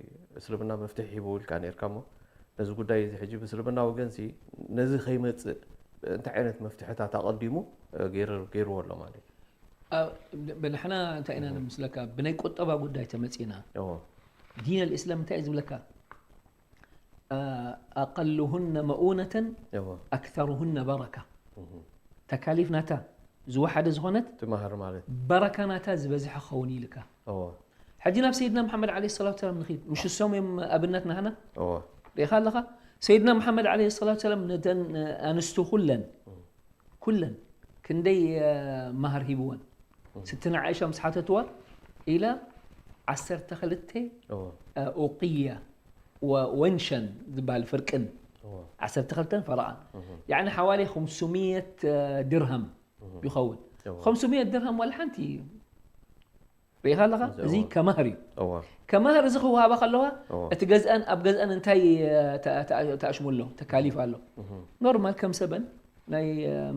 እስልምና መፍትሒ ሂቡ ኢልካ ነርካ እሞ ነዚ ጉዳይ እዚ ሕጂ ብእስልምና ወገንሲ ነዚ ከይመፅእ እንታይ ዓይነት መፍትሕታት ኣቐዲሙ ገይርዎ ኣሎ ማለት እዩ? ብንሕና እንታይ ኢና ንምስለካ ብናይ ቁጠባ ጉዳይ ተመፂና ዲን الإسلام እንታይ እዩ ዝብለካ أقلهن مؤونة أكثرهن بركة ተካሊፍ ናታ ዝወሓደ ዝኾነት ትማህር ማለት በረካ ናታ ዝበዝሐ ክኸውን ኢልካ እዎ ሕጂ ናብ ሰይድና መሓመድ ዓለ ሰላት ሰላም ንኺድ ምሽ እሶም እዮም ኣብነት ናህና እዎ ሪኢኻ ኣለኻ ሰይድና መሓመድ ዓለ ሰላት ሰላም ነተን ኣንስቱ ኩለን ኩለን ክንደይ ማህር ሂብወን ስትና ዓይሻ ምስ ሓተትዋ ኢላ ዓሰርተ ክልተ እዎ ኡቅያ ወንሸን ዝበሃል ፍርቅን እዎ ዓሰርተ ክልተን ፈረቓን እህ ያዕኒ ሓዋሊ ኹምስምየት ድርሃም ይኸውን እዎ ኹምስምየት ድርሃም ዋላ ሓንቲ ሪኢኻ ኣለኻ እዎ። እዚ ከማህር እዩ እዎ ከማህር እዚ ክወሃባ ከለዋ እዎ እቲ ገዝአን ኣብ ገዝአን እንታይ ተኣሽሙ ኣሎ ተካሊፍ ኣሎ እህ ኖርማል ከም ሰበን ናይ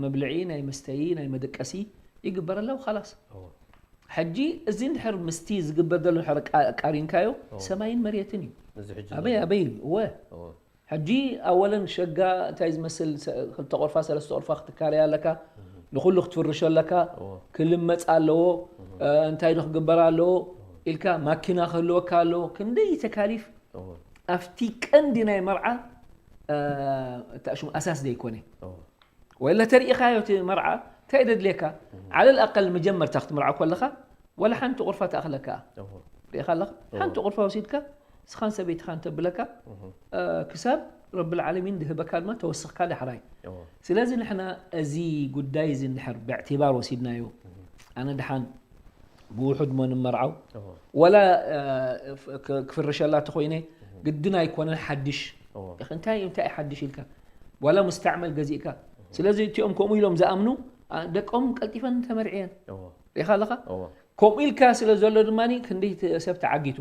መብልዒ ናይ መስተዪ ናይ መደቀሲ ይግበረላ ኸላስ እዎ ሕጂ እዚ እንድሕር ምስቲ ዝግበር ዘሎ እንድሕር ቃ- ቃሪንካዮ እዎ። ሰማይን መሬትን እዩ እዚ ሕጂ ኣበይ ኣበይ እወ እዎ ሕጂ ኣወለን ሸጋ እንታይ ዝመስል ሰ- ክልተ ቁርፋ ሰለስተ ቁርፋ ክትካረያ ኣለካ ንኩሉ ክትፍርሾ ኣለካ እዎ ክልመፅ ኣለዎ እ፣ እንታይ ዶ ክግበር ኣለዎ ኢልካ ማኪና ክህልወካ ኣለዎ ክንደይ ተካሊፍ እዎ ኣብቲ ቀንዲ ናይ መርዓ እ፣ እታ ሽሙ ኣሳስ ዘይኮነ እዎ ወላ ተሪኢኻዮ እቲ መርዓ እንታይ ደድልየካ ዓለል ኣቀል መጀመርታ ክትምርዓ ከለኻ ወላ ሓንቲ ቁርፋ ትኣኽለካ እዎ ሪኢኻ ኣለኻ ሓንቲ ቁርፋ ወሲድካ ስኻን ሰበይትኻን ተብለካ እህ እ፣ ክሳብ ረብል ዓለሚን ድህበካ ድማ ተወስኽካ ዳሕራይ እዎ ስለዚ ንሕና እዚ ጉዳይ እዚ እንድሕር ብእዕትባር ወሲድናዮ ኣነ ድሓን ብውሑድ ሞ ንመርዓው እዎ ወላ እ፣ ክ- ክፍርሸላ ተኮይነ ግድን ኣይኮነን ሓድሽ እዎ እኽ እንታይ እንታይ ሓድሽ ኢልካ ዋላ ሙስተዕመል ገዚእካ ስለዚ እቲኦም ከምኡ ኢሎም ዝኣምኑ ኣ፣ ደቆም ቀልጢፈን ተመርዕየን እዎ ሪኢኻ ኣለኻ እዎ ከምኡ ኢልካ ስለ ዘሎ ድማ ክንደይ ተ- ሰብ ተዓጊቱ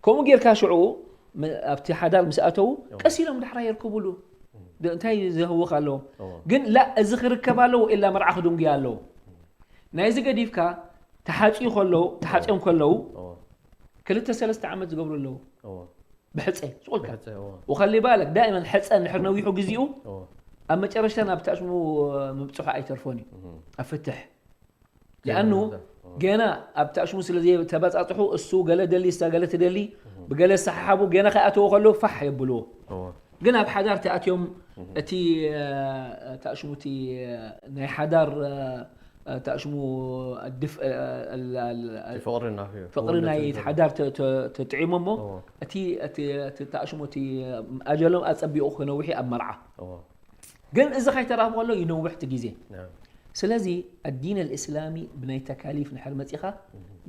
ከምኡ ጌርካ ሽዑ ም- ኣብቲ ሓዳር ምስ ኣተዉ ቀስ ኢሎም ዳሕራ የርክቡሉ ድ- እንታይ ዘህውኽ ኣለዎም እዎ ግን ላ እዚ ክርከብ ኣለዎ ኢላ መርዓ ክድንጉያ ኣለዎ ናይዚ ገዲፍካ ተሓፅዩ ከለዉ ተሓፅዮም ከለዉ እዎ ክልተ ሰለስተ ዓመት ዝገብሩ ኣለዉ እዎ ብሕፀ ስቁልካ ብሕፀ እዎ وخلي بالك دائما ሕፀ እንድሕር ነዊሑ ግዜኡ እዎ ኣብ መጨረሽታ ናብ ታሽሙ ምብፅሑ ኣይተርፎን እዩ እህ ኣብ ፍትሕ ሊኣኑ እዎ ገና ኣብ ታሽሙ ስለ ዘይተበፃፅሑ እሱ ገለ ደሊ እሳ ገለ ትደሊ ብገለ ሰሓሓቡ ገና ከይኣተዎ ከለዉ ፋሕ የብልዎ እዎ ግን ኣብ ሓዳር ተኣትዮም እቲ ታሽሙ እቲ ናይ ሓዳር ታሽሙ ድፍ ፍቅሪ ናፊ ፍቅሪ ናይ ሓዳር ተ- ተ- ተጥዒሞ እሞ እዎ እቲ እቲ እቲ ታሽሙ እቲ ኣጀሎም ኣፀቢቑ ክነውሕ ኣብ መርዓ እዎ ግን እዚ ከይተራኽቡ ከሎ ይነውሕ እቲ ግዜ نعم ስለዚ ኣዲን ኣልእስላሚ ብናይ ተካሊፍ ንሕር መፂኻ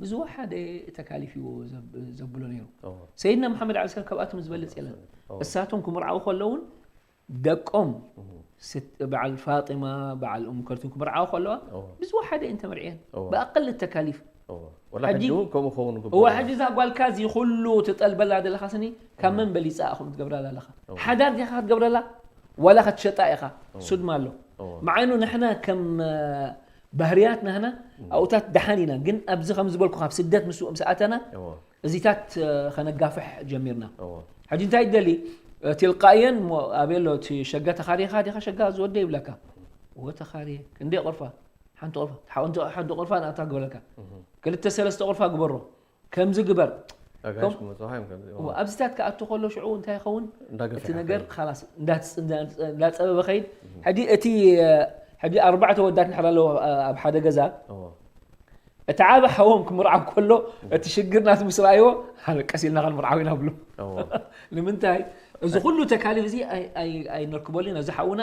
ብዝወሓደ ተካሊፍ እዩ ዘብ- ዘብሎ ነይሩ እዎ ሰይድና መሓመድ ዓለ ሰላም ካብኣቶም ዝበልፅ የለን እዎ እሳቶም ክምርዓው ከለውን ደቆም እህ ስት- በዓል ፋጢማ በዓል እም ከልቱም ክምርዓው ከለዋ እዎ ብዝወሓደ እየን ተመርዕየን እዎ ብኣቅል ተካሊፍ እዎ ወላ ሕጂ- ሕጂ እውን ከምኡ ኸውን ግቡ እዋ ሕጂ እዛ ጓልካ እዚ ኩሉ ትጠልበላ ዘለኻ ስኒ ካብ መን በሊፃ ኢኹም ትገብራላ ኣለኻ ሓዳር ዲኻ ክትገብረላ ወላ ክትሸጣ ኢኻ ሱድማ ኣሎ እዎ መዓይኑ ንሕና ከም እ፣ ባህርያት ናህና ኣብኡታት ደሓን ኢና ግን ኣብዚ ከም ዝበልኩ ካብ ስደት ምስ ምስ ኣተና እዎ እዚታት እ፣ ከነጋፍሕ ጀሚርና እዎ ሕጂ እንታይ ትደሊ ትልቃየን እሞ ኣበይ ኣሎ እቲ ሸጋ ተኻሪኻ ዲኻ ሸጋ ዝወደ ይብለካ እዎ ተኻሪየ ክንደይ ቁርፋ ሓንቲ ቁርፋ ሓንቲ ሓንቲ ቁርፋ ንኣታ ግበረልካ ክልተ ሰለስተ ቁርፋ ግበሮ ከምዚ ግበር ኣጋይሽ ክመፅኻ እዮም ከምዚ እዎ ኣብዚታት ክኣቱ ከሎ ሽዑ እንታይ ይኸውን እቲ እንዳገፍሐ ነገር ይኸይድ። ኻላስ እንዳፅ- እንዳ- እንዳፀበበ ኸይድ ሕጂ እቲ እ፣ ሕጂ ኣርባዕተ ወዳት ንሕር ኣለዎ እ፣ ኣብ ሓደ ገዛ እዎ እቲ ዓብ ሓዎም ክምርዓው ከሎ እቲ ሽግር ናት ምስ ረኣይዎ ሓነ ቀስ ኢልና ክንምርዓው ኢና ብሉ እዎ ንምንታይ እዚ ኩሉ ተካሊፍ እዚ ኣይ- ኣይ- ኣይነርክበሉ ኢና እዚ ሓውና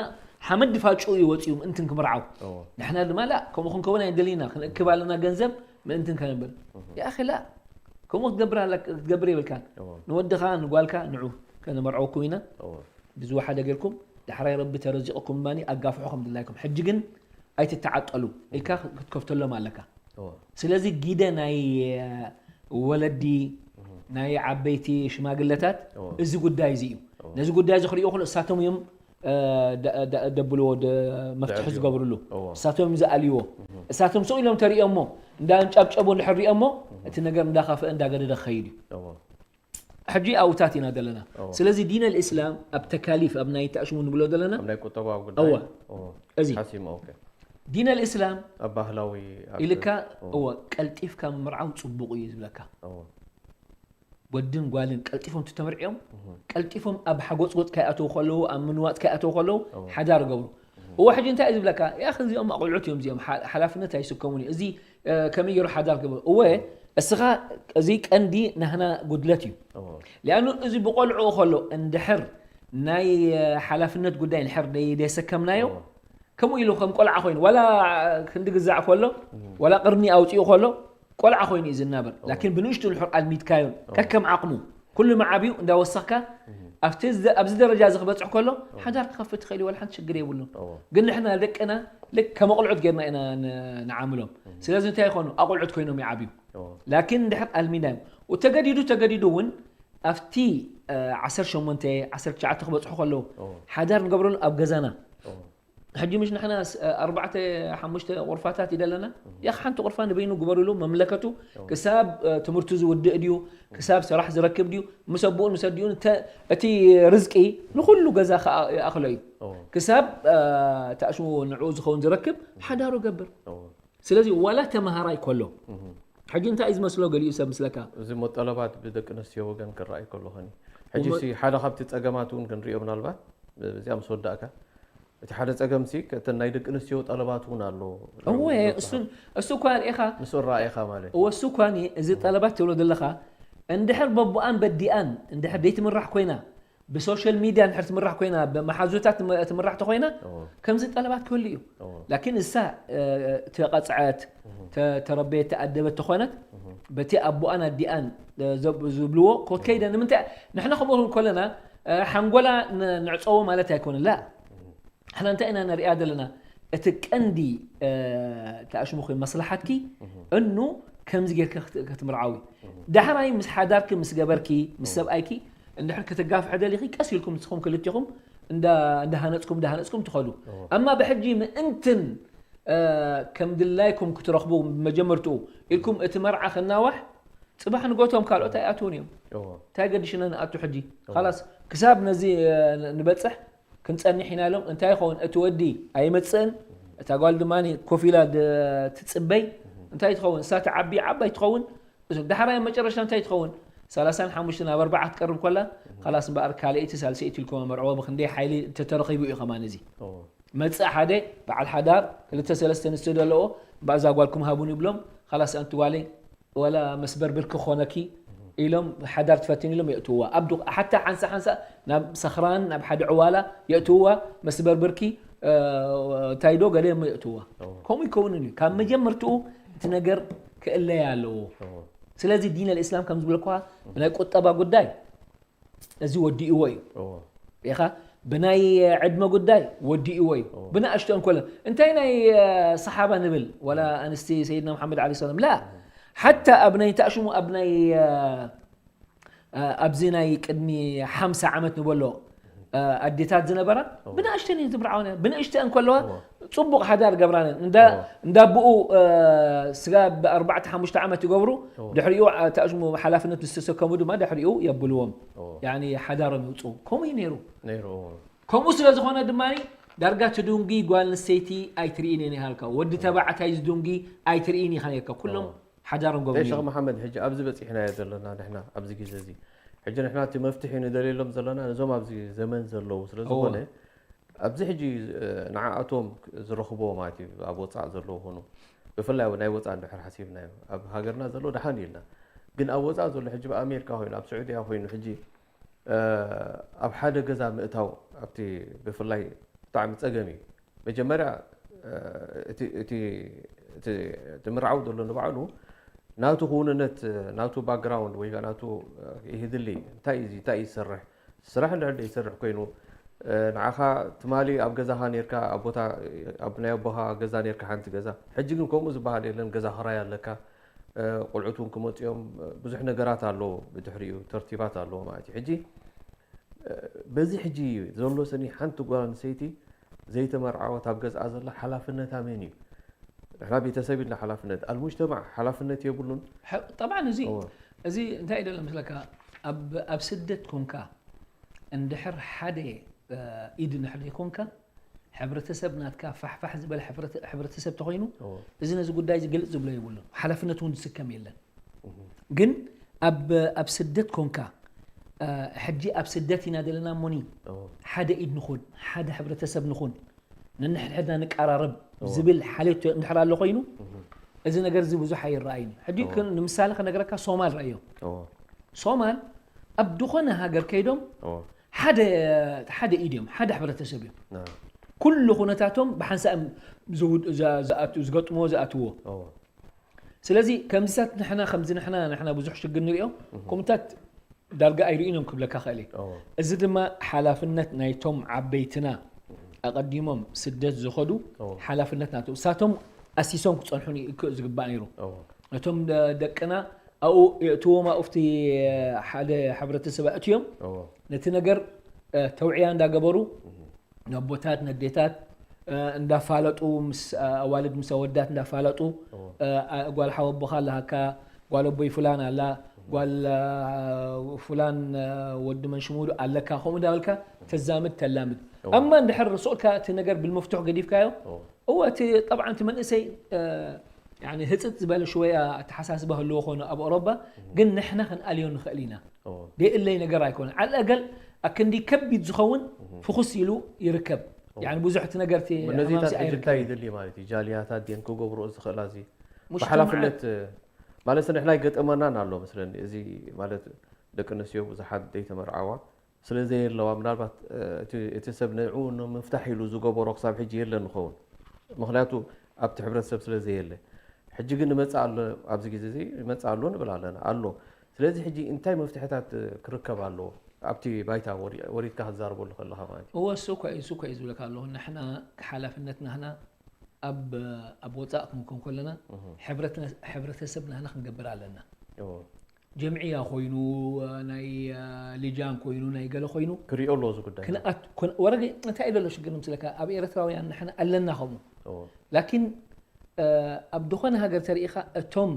ሓመድ ድፋጭኡ እዩ ወፂኡ ምእንትን ክምርዓው እዎ ንሕና ድማ ላ ከምኡ ክንከውን ኣይንደልይና ክንእክብ ኣለና ገንዘብ ምእንትን ከንብል ያኣኺ ላ ከምኡ ክትገብር ኣለ- ክትገብር የብልካን እዎ ንወድኻ ንጓልካ ንዑ ከነመርዐወኩም ኢና እዎ ብዝወሓደ ጌርኩም፣ ዳሕራይ ረቢ ተረዚቕኩም ድማ ኣጋፍሑ ከም ድላይኩም። ሕጂ ግን ኣይትተዓጠሉ ኢልካ ክትከፍተሎም ኣለካ። እዎ። ስለዚ ጊደ ናይ ወለዲ፣ ናይ ዓበይቲ ሽማግለታት እዎ። እዚ ጉዳይ እዚ እዩ። እዎ። ነዚ ጉዳይ እዚ ክርእዩ ከሎ እሳቶም እዮም እ፣ ደ- ደ- ደብልዎ ደ- መፍትሒ ደዕብዩ። ዝገብርሉ። እዎ። እሳቶም እዮም ዝኣልይዎ። እሳቶም ስቕ ኢሎም ተሪኦሞ እንዳንጨብጨቡ እንድሕር ሪኦሞ እቲ ነገር እንዳኻፈአ እንዳገደደ ክኸይድ እዩ። እዎ። ሕጂ ኣብታት ኢና ዘለና። እዎ። ስለዚ ዲን ኣልእስላም ኣብ ተካሊፍ ኣብ ናይ ተኣሽሙ ንብሎ ዘለና ኣብ ናይ ቁጠባዊ ጉዳይ እዎ። እዎ። እዚ ሓሲም ኦኬ። ዲን ኣልእስላም ኣብ ባህላዊ ኣብ- ኢልካ እዎ። እዎ ቀልጢፍካ ምምርዓው ፅቡቕ እዩ ዝብለካ። እዎ። ወድን ጓልን ቀልጢፎም ተተመርዕዮም ቀልጢፎም ኣብ ሓጎፅጎፅ ከይኣተው ከለዉ ኣብ ምንዋፅ ከይኣተው ከለዉ እዎ። ሓዳር ገብሩ። እዎ ሕጂ እንታይ እዩ ዝብለካ? ያ እዚኦም ኣቑልዑት እዮም እዚኦም ሓ- ሓላፍነት ኣይስከሙን እዩ እዚ እ፣ ከመይ ገይሩ ሓዳር ግብር እወ እስኻ እዚ ቀንዲ ናህና ጉድለት እዩ። እዎ። ሊኣኑ እዚ ብቆልዑ ከሎ እንድሕር ናይ እ፣ ሓላፍነት ጉዳይ እንድሕር ደይ- ደይሰከምናዮ እዎ። ከምኡ ኢሉ ከም ቆልዓ ኮይኑ ዋላ ክንዲ ግዛዕ ከሎ ዋላ ቅርኒ ኣውፂኡ ከሎ ቆልዓ ኮይኑ እዩ ዝናበር። ላኪን ብንእሽቱ እንድሕር ኣልሚድካዮን ከከም ዓቕሙ ኩሉ መዓብዩ እንዳወሰኽካ ኣብቲ ዝ- ኣብዚ ደረጃ እዚ ክበፅሕ ከሎ ሓዳር ክኸፍት ትኽእል እዩ፣ ዋላ ሓንቲ ሽግር የብሉን። እዎ። ግን ንሕና ደቅና ልክ ከም ኣቑልዑት ጌርና ኢና ን- ንዓምሎም። ስለዚ እንታይ ይኾኑ? ኣቑልዑት ኮይኖም ይዓብዩ። እዎ። ላኪን እንድሕር ኣልሚዳዮም ተገዲዱ ተገዲዱ እውን ኣብቲ እ፣ ዓሰርተ ሸሞንተ ዓሰርተ ትሽዓተ ክበፅሑ ከለዉ እዎ። ሓዳር ንገብረሉ ኣብ ገዛና እዎ። ሕጂ ምሽ ንሕና ስ- ኣርባዕተ ሓሙሽተ ቁርፋታት ይደለና ያኽ ሓንቲ ቁርፋ ንበይኑ ግበርሉ መምለከቱ ክሳብ እ፣ ትምህርቱ ዝውድእ ድዩ ክሳብ ስራሕ ዝረክብ ድዩ ምስ ኣቦኡን ምስ ኣዲኡን እተ- እቲ ርዝቂ ንኩሉ ገዛ ከኣ ይኣኽሎ እዩ እዎ። ክሳብ እ፣ ተኣሽሙ ንዕኡ ዝኸውን ዝረክብ ሓዳሩ ገብር እዎ። ስለዚ ዋላ ተምሃራይ ከሎ ሕጂ እንታይ እዩ ዝመስሎ ገሊኡ ሰብ ምስለካ እዚ ሞ ጠለባት ብደቂ ኣንስትዮ ወገን ክረኣይ ከሎ ኸኒ ሕጂ ሲ ሓደ ካብቲ ፀገማት እውን ክንሪኦ ምናልባት እዚኣ ምስ ወዳእካ እቲ ሓደ ፀገም ሲ እተን ናይ ደቂ ኣንስትዮ ጠለባት እውን ኣሎ እወ እሱን እሱ እኳ ርኢኻ ምስ ረኣየኻ ማለት እወ እሱ እኳ እዚ ጠለባት ትብሎ ዘለኻ እንድሕር በቦኣን በዲኣን እንድሕር ደይትምራሕ ኮይና ብሶሻል ሚድያ እንድሕር ትምራሕ ኮይና ብመሓዙታት ትም- ትምራሕ ተኮይና እዎ። ከምዚ ጠለባት ክህሉ እዩ እዎ። ላኪን እሳ እ፣ ተቐፅዐት ተ- ተረበየት ተኣደበት ተኾነት በቲ ኣቦኣን ኣዲኣን እ፣ ዘብ- ዝብልዎ ኮትከይደ ንምንታይ ንሕና ከምኡ ከለና እ፣ ሓንጎላ ን- ንዕፀዎ ማለት ኣይኮነን ላ ንሕና እንታይ ኢና ንሪኣ ዘለና እቲ ቀንዲ እ፣ ተኣሽሙ ኮይኑ መስላሓትኪ እኑ ከምዚ ጌርካ ክት- ክትምርዓዊ ዳሕራይ ምስ ሓዳርኪ ምስ ገበርኪ ምስ ሰብኣይኪ እንድሕር ክትጋፍሐ ደሊኺ ቀስ ኢልኩም ንስኹም ክልቲኹም እንዳ- እንዳሃነፅኩም እንዳሃነፅኩም ትኸዱ ኣማ ብሕጂ ምእንትን እ፣ ከም ድላይኩም ክትረኽቡ መጀመርትኡ ኢልኩም እቲ መርዓ ክናዋሕ ፅባሕ ንጎቶም ካልኦት ኣይኣትውን እዮም እዎ። እንታይ ገዲሽና ንኣቱ ሕጂ ላስ ክሳብ ነዚ እ፣ ንበፅሕ ክንፀንሕ ኢና ኢሎም እንታይ ይኸውን እቲ ወዲ ኣይመፅእን እታ ጓል ድማ ኮፍ ኢላ ድ- ትፅበይ እንታይ ትኸውን እሳ ትዓቢ ዓባይ ትኸውን እዞም ዳሕራይ ኣብ መጨረሻ እንታይ ትኸውን ሰላሳን ሓሙሽተን ኣብ ኣርባዓ ክትቀርብ ከላ ላስ እምበኣር ካልኣይቲ ሳልሰይቲ ኢልኩም ኣመርዕዎ ብክንደይ ሓይሊ ተተረኺቡ እዩ ከማን እዚ እዎ። መፅእ ሓደ በዓል ሓዳር ክልተ ሰለስተ ኣንስትዮ ዘለዎ እምበኣር እዛ ጓልኩም ሃቡን ይብሎም ላስ ኣንቲ ጓለይ ወላ መስበርብር ክኾነኪ ኢሎም ሓዳር ትፈትን ኢሎም የእትውዋ ኣብ ዱ- ሓታ ሓንሳ ሓንሳ ናብ ሰኽራን ናብ ሓደ ዕዋላ የእትውዋ መስበርብርኪ እ፣ እንታይ ዶ ገለ እሞ የእትውዋ ከምኡ ይከውንን እዩ ካብ መጀመርትኡ እቲ ነገር ክእለያ ኣለዎ ስለዚ ዲን ኣልእስላም ከም ዝብለኳ ብናይ ቁጠባ ጉዳይ እዚ ወዲእዎ እዩ እዎ። ኢኻ ብናይ ዕድመ ጉዳይ ወዲእዎ እዩ ብንኣሽቶ እንኮለን እንታይ ናይ እ፣ ሰሓባ ንብል ወላ ኣንስቲ ሰይድና መሓመድ ዓለ ሰላም ላ ሓታ ኣብ ናይ ተኣሽሙ ኣብ ናይ እ፣ እ፣ ኣብዚ ናይ ቅድሚ ሓምሳ ዓመት ንበሎ እ፣ ኣዴታት ዝነበራ ብንኣሽተን እየን ዝምርዓወን ብንእሽተን ከለዋ ፅቡቕ ሓዳር ገብራነን እንዳ- እንዳብኡ እ፣ ስጋ ብኣርባዕተ ሓሙሽተ ዓመት ይገብሩ ድሕሪኡ እ፣ ተኣሽሙ ሓላፍነት ምስ ተሰከሙ ድማ ድሕሪኡ የብልዎም እዎ። ያኒ ሓዳሮም ይውፅኡ ከምኡ እዩ ነይሩ ነይሩ እዎ። ከምኡ ስለ ዝኾነ ድማ ዳርጋ ትድንጉ ጓል ኣንስተይቲ ኣይትርእን እየን ይሃልካ ወዲ ተባዕታይ ዝድንጉ ኣይትርእን ኢኻ ነርካ ኩሎም ሓዳሮም ሸኽ ገበሩ መሓመድ ሕጂ ኣብዚ በፂሕናዮ ዘለና ንሕና ኣብዚ ግዜ እዚ ሕጂ ንሕና እቲ መፍትሒ ንደልየሎም ዘለና ነዞም ኣብዚ ዘመን ዘለዉ ስለ ዝኾነ ኣብዚ ሕጂ እ፣ ንዓኣቶም ዝረኽብዎ ማለት እዩ ኣብ ወፃእ ዘለዉ ኾኑ ብፍላይ ኣብ ናይ ወፃእ እንድሕር ሓሲብናዮ ኣብ ሃገርና ዘሎ ደሓን ኢልና ግን ኣብ ወፃእ ዘሎ ሕጂ ኣብ ኣሜሪካ ኮይኑ ኣብ ስዑድያ ኮይኑ ሕጂ እ፣ ኣብ ሓደ ገዛ ምእታው ኣብቲ ብፍላይ ብጣዕሚ ፀገም እዩ መጀመርያ እ፣ እቲ እቲ እቲ እቲ ምርዓው ዘሎ ንባዕሉ ናቱ ክውንነት ናቱ ባክግራውንድ ወይ ከዓ ናቱ ይህድሊ እንታይ እዩ እንታይ እዩ ዝሰርሕ ስራሕ እንድሕር ዘይሰርሕ ኮይኑ ንዓኻ ትማሊ ኣብ ገዛኻ ኔርካ፣ ኣብ ቦታ ኣብ ናይ ኣቦኻ ገዛ ኔርካ ሓንቲ ገዛ። ሕጂ ግን ከምኡ ዝበሃል የለን። ገዛ ክራይ ኣለካ። ቆልዑት እውን ክመፁ እዮም። ብዙሕ ነገራት ኣለዎ፣ ብድሕሪኡ ተርቲባት ኣለዎ ማለት እዩ። ሕጂ በዚ ሕጂ ዘሎ ስኒ ሓንቲ ጓል ኣንስተይቲ ዘይተመርዓወት ኣብ ገዝኣ ዘላ ሓላፍነታ መን እዩ? ንሕና ቤተሰብ ኢልና ሓላፍነት፣ ኣልሙጅተማዕ ሓላፍነት የብሉን። ጠብዓን እዚ እዚ እንታይ ደሎ መስለካ፣ ኣብ ስደት ኮንካ እንድሕር ሓደ ኢድ እንድሕር ዘይኮንካ፣ ሕብረተሰብ ናትካ ፋሕፋሕ ዝበለ ሕብረተሰብ ተኮይኑ፣ እዚ ነዚ ጉዳይ እዚ ግልፅ ዝብሎ የብሉን፣ ሓላፍነት እውን ዝስከም የለን። ግን ኣብ ኣብ ስደት ኮንካ፣ ሕጂ ኣብ ስደት ኢና ዘለና እሞኒ፣ ሓደ ኢድ ንኹን፣ ሓደ ሕብረተሰብ ንኹን፣ ነንሕድሕድና ንቀራረብ ዝብል ሓልዮት እንድሕር ኣሎ ኮይኑ፣ እዚ ነገር እዚ ብዙሕ ኣይረኣይን። ሕጂ ንምሳሌ ከነገረካ፣ ሶማል ረኣዮ። ሶማል ኣብ ዝኾነ ሃገር ከይዶም ሓደ ሓደ ኢድ እዮም፣ ሓደ ሕብረተሰብ እዮም። ኩሉ ኩነታቶም ብሓንሳእ እዮም ዝገጥምዎ፣ ዝኣትዎ። ስለዚ ከምዚታት ንሕና ከምዚ ንሕና ንሕና ብዙሕ ሽግር ንሪኦ፣ ከምታት ዳርጋ ኣይርእዩን እዮም ክብለካ ክእል እየ። እዚ ድማ ሓላፍነት ናይቶም ዓበይትና፣ ኣቐዲሞም ስደት ዝኸዱ ሓላፍነት ናቶም፣ እሳቶም ኣሲሶም ክፀንሑ ዝግባእ ነይሩ። ነቶም ደቅና ኣብኡ የእትዎም፣ ኣብኡ ኣብቲ ሓደ ሕብረተሰብ ኣእትዮም ነቲ ነገር ተውዕያ እንዳገበሩ፣ ነቦታት ነዴታት እንዳፋለጡ፣ ምስ ኣዋልድ ምስ ኣወዳት እንዳፋለጡ፣ ጓል ሓወቦኻ ኣለሃካ፣ ጓል ኣቦይ ፍላን ኣላ፣ ጓል ፍላን ወዲ መንሽሙዱ ኣለካ፣ ከምኡ እንዳበልካ ተዛምድ ተላምድ። ኣማ እንድሕር ርእስኦልካ እቲ ነገር ብልመፍትሑ ገዲፍካዮ፣ እወ እቲ ጠብዓን እቲ መንእሰይ ህፅጥ ዝበለ ሽወያ ኣተሓሳስባ ህልዎ ኾነ ኣብ ኣውሮባ፣ ግን ንሕና ክንኣልዮ ንኽእል ኢና። ደየእለይ ነገር ኣይኮነን። ዓል ኣገል ኣክንዲ ከቢድ ዝኸውን ፍኹስ ኢሉ ይርከብ። ብዙሕ እቲ ነገር እቲ ነዚታት ሕጂ እንታይ ይደሊ ማለት እዩ? ጃልያታት ድየን ክገብርኦ ዝኽእላ እዚ ብሓላፍነት ማለት ንሕና ይገጠመናን ኣሎ መስለኒ። እዚ ማለት ደቂ ኣንስትዮ ብዙሓት ዘይተመርዓዋ ስለ ዘየለዋ፣ ምናልባት እቲ ሰብ ንዕኡ ንምፍታሕ ኢሉ ዝገበሮ ክሳብ ሕጂ የለን ንኸውን። ምክንያቱ ኣብቲ ሕብረተሰብ ስለ ዘየለ። ሕጂ ግን ይመፅእ ኣሎ፣ ኣብዚ ግዜ እዚ ይመፅእ ኣሎ ንብል ኣለና፣ ኣሎ። ስለዚ ሕጂ እንታይ መፍትሕታት ክርከብ ኣለዎ? ኣብቲ ባይታ ወሪድካ ክትዛረበሉ ከለኻ ማለት እዩ። እወ፣ እሱ እኮ እዩ፣ እሱ እኮ እዩ ዝብለካ ኣለኹ። ንሕና ሓላፍነት ናህና ኣብ ኣብ ወፃእ ክንኮን ከለና ሕብረተሰብ ናህና ክንገብር ኣለና። ጀምዕያ ኮይኑ፣ ናይ ሊጃን ኮይኑ፣ ናይ ገለ ኮይኑ ክሪኦ ኣለዎ እዚ ጉዳይ። ክንኣት- ኩን- ወረዲ እንታይ እዩ ዘሎ ሽግር ንምስለካ፣ ኣብ ኤርትራውያን ንሕና ኣለና ከምኡ። እዎ። ላኪን ኣብ ዝኾነ ሃገር ተሪኢኻ፣ እቶም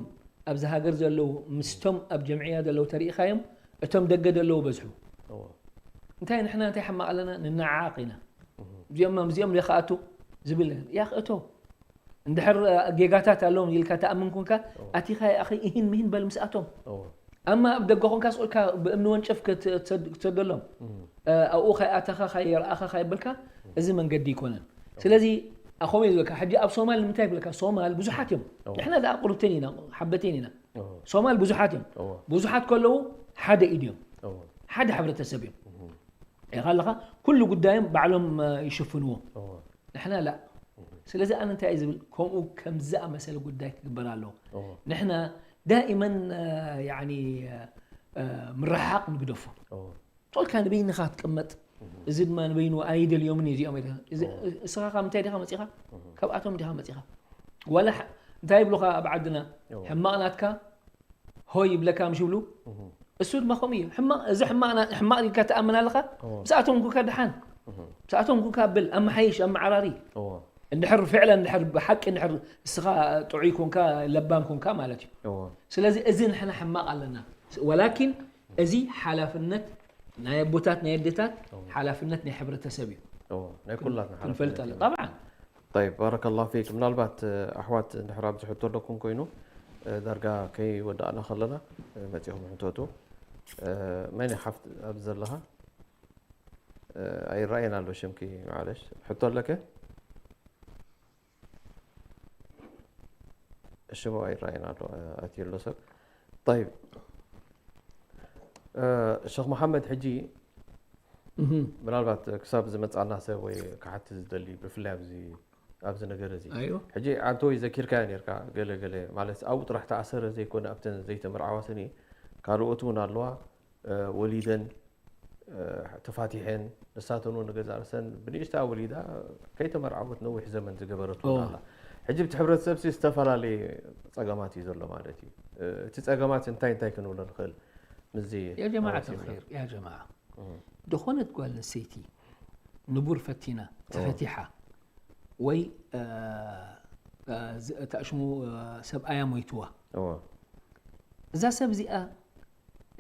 ኣብዚ ሃገር ዘለዉ ምስቶም ኣብ ጀምዕያ ዘለዉ ተሪኢኻዮም፣ እቶም ደገ ዘለዉ በዝሑ። እዎ። እንታይ ንሕና እንታይ ሕማቕ ኣለና፣ ንነዓቕ ኢና። እዚኦም እዚኦም ዘይከኣቱ ዝብል ያኽ እቶ እንድሕር ጌጋታት ኣለዎም ኢልካ ተኣምን ኩንካ፣ ኣቲኻ ይኣኺ እሂን ምሂን በል ምስኣቶም። ኣማ ኣብ ደገ ኮንካ ስኡልካ ብእምኒ ወንጨፍ ክትሰደሎም፣ ኣብኡ ካይኣተኻ ካየርኣኻ ካይበልካ፣ እዚ መንገዲ ይኮነን። ስለዚ ኣኸም ዝብለካ ሕጂ ኣብ ሶማል ንምንታይ ይብለካ፣ ሶማል ብዙሓት እዮም። ንሕና ደኣ ቁርብተን ኢና፣ ሓበቴን ኢና። ሶማል ብዙሓት እዮም። ብዙሓት ከለዉ ሓደ ኢድ እዮም። ሓደ ሕብረተሰብ እዮም። ኢኻ ኣለኻ፣ ኩሉ ጉዳዮም ባዕሎም ይሽፍንዎ። ንሕና ላ። ስለዚ ኣነ እንታይ እየ ዝብል፣ ከምኡ ከም ዝኣመሰለ ጉዳይ ክግበር ኣለዎ። ንሕና ዳኢመን ያኒ ምርሕሓቕ ንግደፎ። ቶልካ ንበይንኻ ትቅመጥ፣ እዚ ድማ ንበይኑ ኣይደልዮምን እዩ እዚኦም። እስኻ ካብ ምንታይ ዲኻ መፂኻ? ካብኣቶም ዲኻ መፂኻ? ዋላ እንታይ ይብሉኻ ኣብ ዓድና፣ ሕማቕ ናትካ ሆይ ይብለካ ምሽ ይብሉ። እሱ ድማ ከምኡ እዩ። ሕማቕ፣ እዚ ሕማቕ ና- ሕማቕ ኢልካ ትኣምን ኣለኻ። ምስኣቶም ኩንካ ደሓን፣ ምስኣቶም ኩንካ ብል፣ ኣመሓይሽ፣ ኣመዓራሪ። እዎ። እንድሕር ፍዕለ እንድሕር ብሓቂ እንድሕር እስኻ ጥዑይ ኮንካ፣ ለባም ኮንካ ማለት እዩ። እዎ። ስለዚ እዚ ንሕና ሕማቕ ኣለና። ወላኪን እዚ ሓላፍነት ናይ ኣቦታት ናይ ኣዴታት፣ ሓላፍነት ናይ ሕብረተሰብ እዩ። እዎ። ናይ ኩላትና ክንፈልጥ ሓላፍነት ኣለና። እዩ። ጠብዓን። طيب، ባረከላሁ ፊክ። ምናልባት ኣሕዋት እንድሕር ኣብዚ ሕቶ ኣለኩም ኮይኑ፣ ዳርጋ ከይወዳእና ከለና መፂኹም ሕተቱ። መን ሓፍት ኣብዚ ዘለኻ? ኣይረኣየን ኣሎ ሽምኪ፣ ማዕለሽ። ሕቶ ኣለከ? ሽሙ ኣይረኣየን ኣሎ፣ ኣትዩ ኣሎ ሰብ። طيب፣ ሸኽ መሓመድ፣ ሕጂ ምናልባት ክሳብ ዝመፅኣና ሰብ ወይ ክሓትት ዝደሊ፣ ብፍላይ ኣብዚ ኣብዚ ነገር እዚ ኣይዋ። ሕጂ ዓንተወይ ዘኪርካዮ ኔርካ፣ ገለ ገለ ማለት ኣብኡ ጥራሕ ተኣሰረ ዘይኮነ ኣብተን ዘይተመርዓዋ ስኒ ካልኦት እውን ኣለዋ፣ እ፣ ወሊደን እ፣ ተፋቲሐን ንሳተን እውን ንገዛእ ርእሰን ብንእሽታ ወሊዳ ከይተመርዓወት ነዊሕ ዘመን ዝገበረት እውን ኣላ። ሕጂ እቲ ሕብረተሰብ ሲ ዝተፈላለየ ጸገማት እዩ ዘሎ ማለት እዩ። እ፣ እቲ ጸገማት እንታይ እንታይ ክንብሎ ንኽእል? ምስዚ يا جماعة ኣዋሲብና። الخير يا جماعة ዝኾነት ጓል ኣንስተይቲ ንቡር ፈቲና ተፈቲሓ ወይ እ፣ እ፣ ዝ- እታ ሽሙ እ፣ ሰብኣያ ሞይትዋ እዎ። እዛ ሰብ እዚኣ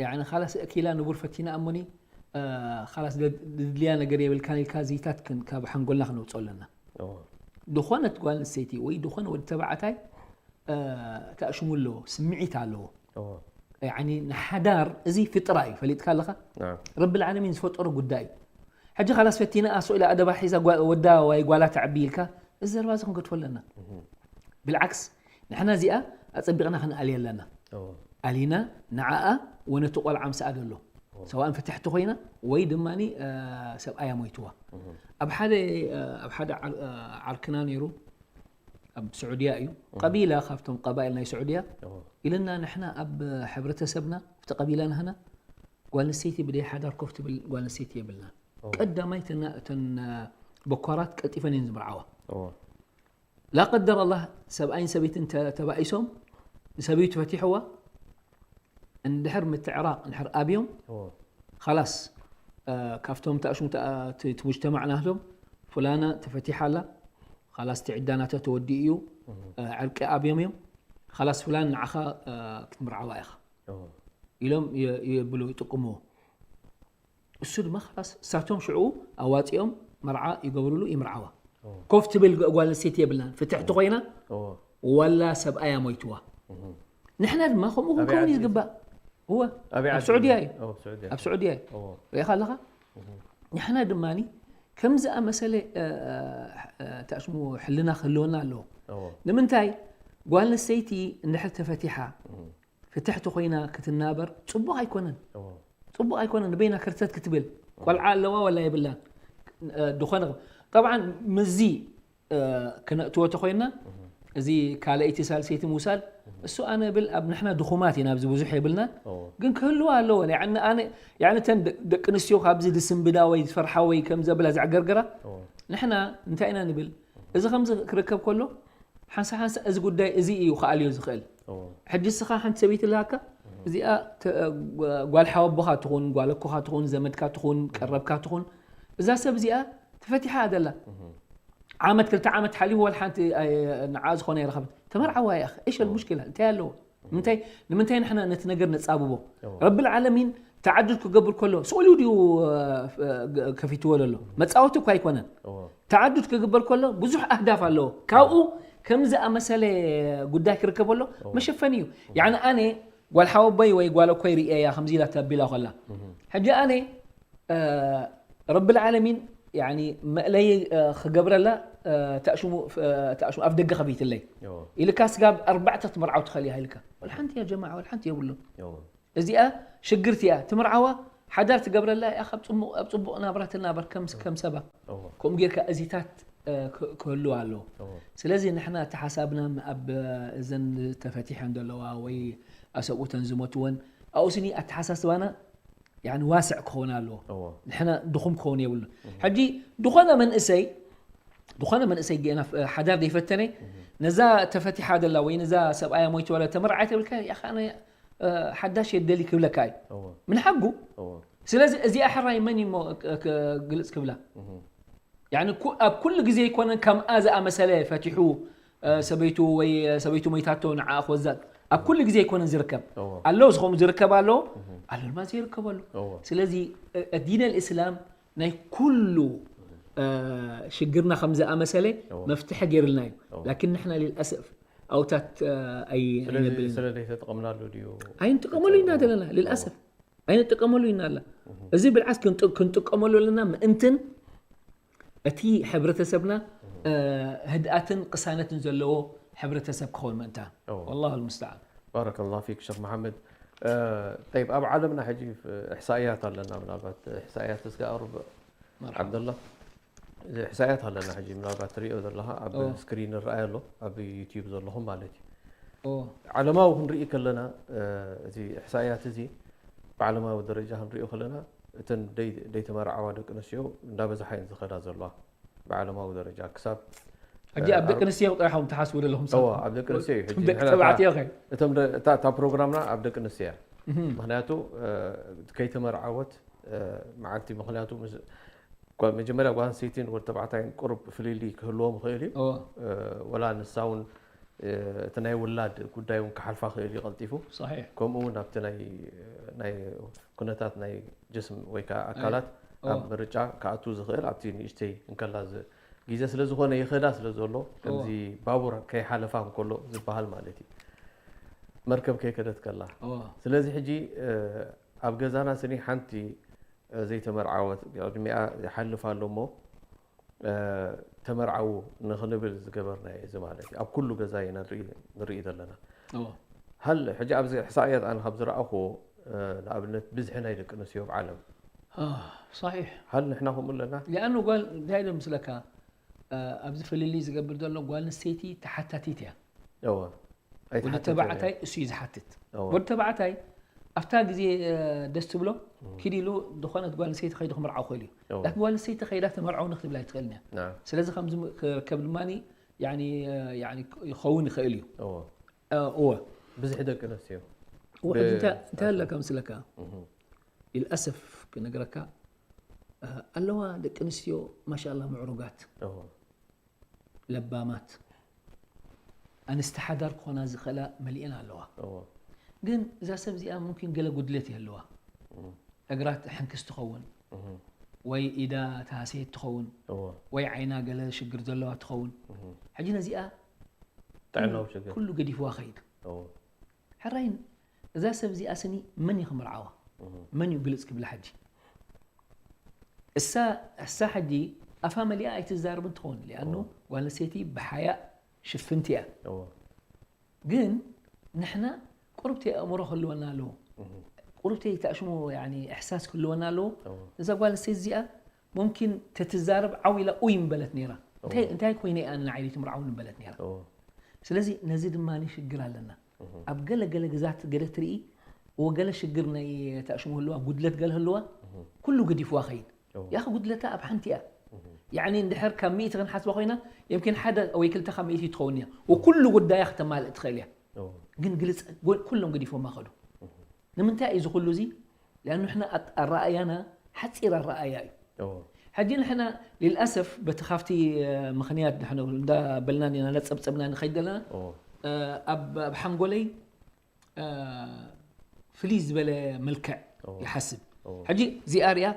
ያኒ ካላስ እኪላ ንቡር ፈቲና እሞኒ እ፣ ካላስ ደ- ድድልያ ነገር የብልካን ኢልካ ዝይታት ክን- ካብ ሓንጎልና ክነውፅኦ ኣለና። እዎ። ዝኾነት ጓል ኣንስተይቲ ወይ ዝኾነ ወዲ ተባዕታይ እ፣ እታ ሽሙ ኣለዎ፣ ስምዒት ኣለዎ። እዎ። ያኒ ንሓዳር እዚ ፍጥራ እዩ፣ ፈሊጥካ ኣለኻ። ናም። ረቢ ልዓለሚን ዝፈጠሮ ጉዳይ እዩ። ሕጂ ካላስ ፈቲና ኣስቕ ኢላ ኣደባ ሒዛ ጓ- ወዳ ወይ ጓላ ተዕቢ ኢልካ እዚ ዘረባ እዚ ክንገድፎ ኣለና። ብልዓክስ ንሕና እዚኣ ኣጸቢቕና ክንኣልየ ኣለና። እዎ። ኣሊና ንዓኣ ወነቲ ቆልዓ ምስኣ ዘሎ ሰዋእን ፍትሕቲ ኮይና ወይ ድማ ሰብኣያ ሞይትዋ ኣብ ሓደ ኣብ ሓደ ዓር- ዓርክና ነይሩ ኣብ ስዑድያ እዩ ቀቢላ ካብቶም ቀባኢል ናይ ስዑድያ እዎ። ኢልና ንሕና ኣብ ሕብረተሰብና ኣብቲ ቀቢላ ናህና ጓል ኣንስተይቲ ብደይ ሓዳር ኮፍ ትብል ጓል ኣንስተይቲ የብልና ቀዳማይ እተን- እተን በኳራት ቀልጢፈን እየን ዝምርዓዋ እዎ። ላ ቀደር ኣላህ ሰብኣይን ሰበይትን ተ- ተባኢሶም ንሰበይቱ ፈቲሕዋ እንድሕር ምትዕራቕ እንድሕር ኣብዮም እዎ። خلاص ካብቶም ተኣሽሙ እቲ ሙጅተማዕ ናህሎም ፍላና ተፈቲሓ ኣላ خلاص እቲ ዕዳ ናታ ተወዲኡ እዩ ዕርቂ ኣብዮም እዮም خلاص ፍላን ንዓኻ ክትምርዓዋ ኢኻ እዎ። ኢሎም የ- የብሉ ይጥቅምዎ እሱ ድማ خلاص እሳቶም ሽዑ ኣዋፂኦም መርዓ ይገብርሉ ይምርዓዋ ኮፍ ትብል ጓል ኣንስተይቲ የብልናን ፍትሕቲ ኮይና እዎ። ዋላ ሰብኣያ ሞይትዋ ንሕና ድማ ከምኡ ኣበይ ክንከውን ዓዲ እዩ እዩ? ዝግባእ እወ ኣበይ ኣብ ዓዲ ስዑድያ እዩ? እዩ እዎ፣ ኣብ ስዑድያ። ኣብ ስዑድያ እዩ እዎ። ሪኢኻ ኣለኻ ንሕና ድማ ከምዚ ኣመሰለ እ፣ እ፣ ተኣሽሙ ሕልና ክህልወና ኣለዎ እዎ። ንምንታይ ጓል ኣንስተይቲ እንድሕር ተፈቲሓ ፍትሕቲ ኮይና ክትናበር ፅቡቅ ኣይኮነን እዎ። ፅቡቅ ኣይኮነን ንበይና ክርተት ክትብል ቆልዓ ኣለዋ ወላ የብላን እ፣ ድኾነ طبعا ምዚ እ፣ ክነእትዎ ተኮይና እዚ ካልኣይቲ ሳልሰይቲ ምውሳድ እሱ ኣነ ብል ኣብ ንሕና ድኹማት ኢና ኣብዚ ብዙሕ የብልና እዎ። ግን ክህልዋ ኣለዎ ያኒ ኣነ ያኒ እተን ደ- ደቂ ኣንስትዮ ካብዚ ዝስንብዳ ወይ ዝፈርሓ ወይ ከም ዘብላ ዘዕገርገራ እዎ። ንሕና እንታይ ኢና ንብል እዚ ከምዚ ክርከብ ከሎ ሓንሳ ሓንሳ እዚ ጉዳይ እዚ እዩ ክኣልዮ ዝኽእል እዎ። ሕጂ እስኻ ሓንቲ ሰበይቲ ኣለካ እዚኣ ተ- ጓ- ጓል ሓወቦኻ ትኹን ጓል ኣኮኻ ትኹን ዘመድካ ትኹን ቀረብካ ትኹን እዛ ሰብ እዚኣ ተፈቲሓ ደላ ዓመት ክልተ ዓመት ሓሊፉ ወላ ሓንቲ ኣይ- ንዓ ዝኾነ ይረኸብት ተመርዓዋ እያ እሽ ልሙሽኪላ እንታይ ኣለዎ ንምንታይ ንምንታይ ንሕና ነቲ ነገር ነጻብቦ ረቢ ልዓለሚን ተዓድድ ክገብር ከሎ ስኡል ድዩ እ፣ እ፣ ከፊትዎ ዘሎ መጻወቲ እኳ ኣይኮነን እዎ። ተዓዱድ ክግበር ከሎ ብዙሕ ኣህዳፍ ኣለዎ ካብኡ ከም ዝኣመሰለ ጉዳይ ክርከብ ኣሎ መሸፈኒ እዩ ያኒ ኣነ ጓል ሓወቦይ ወይ ጓል ኣኮይ ርእየያ ከምዚ ኢላ ተቢላ ከላ ሕጂ ኣነ እ፣ ረቢ ልዓለሚን ያኒ መእለይ እ፣ ክገብረላ እ፣ ተእሽሙ እ፣ ተእሽሙ ኣፍ ደገ ከፊትለይ እዎ። ኢልካ ስጋብ ኣርባዕተ ትመርዓው ትኸል እያ ኢልካ ወላ ሓንቲ እያ ጀማዓ ወላ ሓንቲ የብሉን እዎ። እዚኣ ሽግርቲ እያ ትምርዓዋ ሓዳር ትገብረላ እያ ካብ ፅቡቅ ኣብ ፅቡቅ ናብራ ትናበር ከም ከም ሰባ እዎ። ከምኡ ጌርካ እዚታት እ፣ ክ- ክህልው ኣለዎ እዎ። ስለዚ ንሕና እቲ ሓሳብና ኣብ እዘን ተፈቲሐን ዘለዋ ወይ ኣሰብኡተን ዝሞትወን ኣብኡ ስኒ ኣተሓሳስባና ያኒ ዋስዕ ክኸውን ኣለዎ እዎ። ንሕና ድኹም ክኸውን የብሉ ሕጂ ድኾነ መንእሰይ ድኾነ መንእሰይ ገና ፍ- ሓዳር ዘይፈተነ ነዛ ተፈቲሓ ደላ ወይ ነዛ ሰብኣያ ሞይቱ ወላ ተመርዓይ ተብልካ ያኻ ኣነ እ፣ ሓዳሽ የደሊ ክብለካ እዩ እዎ። ምን ሓጉ እዎ። ስለዚ እዚኣ ሕራይ መን እዩ እሞ ክ- ክ- ግልፅ ክብላ ያኒ ኩ- ኣብ ኩሉ ግዜ ኣይኮነን ከምኣ ዝኣመሰለ ፈቲሑ እ፣ ሰበይቱ ወይ እ፣ ሰበይቱ ሞይታቶ ንዓ ክወዛት ኣብ ኩሉ ግዜ ኣይኮነን ዝርከብ እዎ። ኣለዎ ዝኸምኡ ዝርከብ ኣለዎ ኣሎ ድማ ዘይርከበሉ እዎ። ስለዚ እ፣ ዲን ልእስላም ናይ ኩሉ እ፣ ሽግርና ከም ዝኣመሰለ እዎ። መፍትሐ ገይርልና እዩ እዎ። ላኪን ንሕና ልልኣሰፍ ኣውታት እ፣ ኣይ- ስለዚ ኣይነብልን ስለ ዘይተጠቐምናሉ ድዩ ኣይንጥቀመሉ ኢና ዘለና ልልኣሰፍ ኣይንጥቀመሉ ኢና ኣላ እዚ ብልዓት ክንጥ- ክንጥቀመሉ ኣለና ምእንትን እቲ ሕብረተሰብና እ፣ ህድኣትን ቅሳነትን ዘለዎ ሕብረተሰብ ክኸውን ምእንታ እዎ። والله المستعان ባረከላሁ ፊክ ሸክ መሓመድ እ፣ ጠይብ ኣብ ዓለምና ሕጂ እሕሳእያት ኣለና ምናልባት እሕሳእያት እስከ ኣቅርብ ዓብደላ እዚ እሕሳእያት ኣለና ሕጂ ምናልባት ትሪኦ ዘለኻ ኣብ እዎ። ስክሪን ይረኣይ ኣሎ ኣብ ዩቲዩብ ዘለኹም ማለት እዩ እዎ። ዓለማዊ ክንርኢ ከለና እ፣ እዚ እሕሳእያት እዚ ብዓለማዊ ደረጃ ክንሪኦ ከለና እተን ደይ- ደይተመርዓዋ ደቂ ኣንስትዮ እንዳበዝሓ እየን ዝኸዳ ዘለዋ ብዓለማዊ ደረጃ ክሳብ ሕጂ ኣብ ደቂ ኣንስትዮ ጥራሕ እዮም ትሓስቡ ዘለኹም እዋ ኣብ ደቂ ኣንስትዮ እዩ ሕጂ ደቂ ንሕና ተባዕትዮ ከ እቶም ደ- እታ እታ ፕሮግራምና ኣብ ደቂ ኣንስትዮ እያ ምክንያቱ እ፣ ከይተመርዓወት እ፣ መዓልቲ ምክንያቱ ምስ- ጓ- መጀመርያ ጓል ኣንስተይትን ወዲ ተባዕታይን ቁሩብ ፍልልይ ክህልዎም ይኽእል እዩ እዎ እ፣ ወላ ንሳ እውን እ፣ እቲ ናይ ውላድ ጉዳይ እውን ክሓልፋ ክእል እዩ ቀልጢፉ صحيح ከምኡ እውን ኣብቲ ናይ ናይ ኩነታት ናይ ጅስም ወይ ከዓ ኣካላት እዎ። ኣብ ምርጫ ክኣቱ ዝኽእል ኣብቲ ንእሽተይ እንከላ ዝ- ግዜ ስለ ዝኾነ ይኸዳ ስለ ዘሎ ከምዚ ባቡር ከይሓለፋ እንከሎ ዝበሃል ማለት እዩ መርከብ ከይከደት ከላ እዎ ስለዚ ሕጂ እ፣ ኣብ ገዛና ስኒ ሓንቲ እ፣ ዘይተመርዓወት ቅድሚኣ ይሓልፍ ኣሎ እሞ እ፣ ተመርዓዉ ንኽንብል ዝገበርና እዩ እዚ ማለት እዩ ኣብ ኩሉ ገዛ ኢና ንርኢ- ንርኢ ዘለና እዎ هل ሕጂ ኣብዚ እሕሳእያት ኣነ ካብ ዝረኣኹዎ እ፣ ንኣብነት ብዝሒ ናይ ደቂ ኣንስትዮ ኣብ ዓለም آه، صحيح هل ንሕና ከምኡ ኣለና لأنه ጓል እንታይ ኢሎም ምስለካ እ፣ ኣብዚ ፍልልይ ዝገብር ዘሎ ጓል ኣንስተይቲ ተሓታቲት እያ እወ ወዲ ተባዕታይ እሱ እዩ ዝሓትት እወ ወዲ ተባዕታይ ኣብታ ግዜ እ፣ ደስ ትብሎ ኪድ ኢሉ ዝኾነት ጓል ኣንስተይቲ ከይዱ ክምርዓው ክእል እዩ እወ ላኪን ጓል ኣንስተይቲ ከይዳ ተመርዓውኒ ክትብል ኣይትኽእልን እያ ናም ስለዚ ከምዚ ም- ከ- ከም ድማ يعني يعني ይኸውን ይኽእል እዩ እወ እወ ብዝሒ ደቂ ኣንስትዮ እወ ብ- ሕጂ እንታይ እንታይ ኣለካ ምስለካ እህ፣ للأسف ክነግረካ እ፣ ኣለዋ ደቂ ኣንስትዮ ማሻላ ምዕሩጋት እወ ለባማት ኣንስቲ ሓዳር ክኾና ዝኽእላ መሊኤን ኣለዋ እወ ግን እዛ ሰብ እዚኣ ሙምኪን ገለ ጉድለት ይህልዋ እህ፣ እግራ ትሕንክስ ትኸውን እህ፣ ወይ ኢዳ ተሃሰየት ትኸውን እወ ወይ ዓይና ገለ ሽግር ዘለዋ ትኸውን እህ፣ ሕጂ ነዚኣ ጥዕናዊ ሽግር ኩሉ ገዲፍዋ ኸይድ እወ ሕራይ እዛ ሰብ እዚኣ ስኒ መን እዩ ክምርዓዋ እህ፣ መን እዩ ግልፅ ክብላ ሕጂ እሳ እሳ ሕጂ ኣፋ መሊኣ ኣይትዛረብን ትኸውን ሊኣኑ ጓል ኣንስተይቲ ብሓያእ ሽፍንቲ እያ እወ ግን ንሕና ቁርብቲ ኣእምሮ ክህልወና ኣለዎ እህ፣ ቁርብቲ ተኣሽሙ يعني احساس ክህልወና ኣለዎ እወ እዛ ጓል ኣንስተይቲ እዚኣ ሙምኪን ተትዛረብ ዓው ኢላ ኡይ ምበለት ነይራ እንታይ እንታይ ኮይነ እያ ንዓይሊ ትምርዓው ምበለት ነይራ እወ ስለዚ ነዚ ድማ ሽግር ኣለና እህ፣ ኣብ ገለ ገለ ግዛት ገለ ትርኢ ወገለ ሽግር ናይ ተኣሽሙ ህልዋ ጉድለት ገለ ህልዋ እህ፣ ኩሉ ገዲፍዋ ኸይድ እወ ያኸ ጉድለታ ኣብ ሓንቲ እያ እህ፣ يعني እንድሕር ካብ ሚእቲ ክንሓስባ ኮይና يمكن ሓደ ወይ ክልተ ካብ ሚእቲ ትኸውን እያ ወኩሉ ጉዳያ ክተማልእ ትኽእል እያ እወ ግን ግልፅ ጎ- ኩሎም ገዲፎማ ከዱ ንምንታይ እዩ እዚ ኩሉ እዚ لأنه ንሕና ኣት- ኣረኣያና ሓፂር ኣረኣያ እዩ እወ ሕጂ ንሕና للأسف በቲ ካብቲ እ፣ ምኽንያት ንሕና እንዳበልና ኢና ነፀብፀብና ንኸይድ ዘለና እወ እ፣ ኣብ ኣብ ሓንጎለይ እ፣ ፍልይ ዝበለ መልክዕ እወ ይሓስብ እወ ሕጂ እዚኣ ሪኣ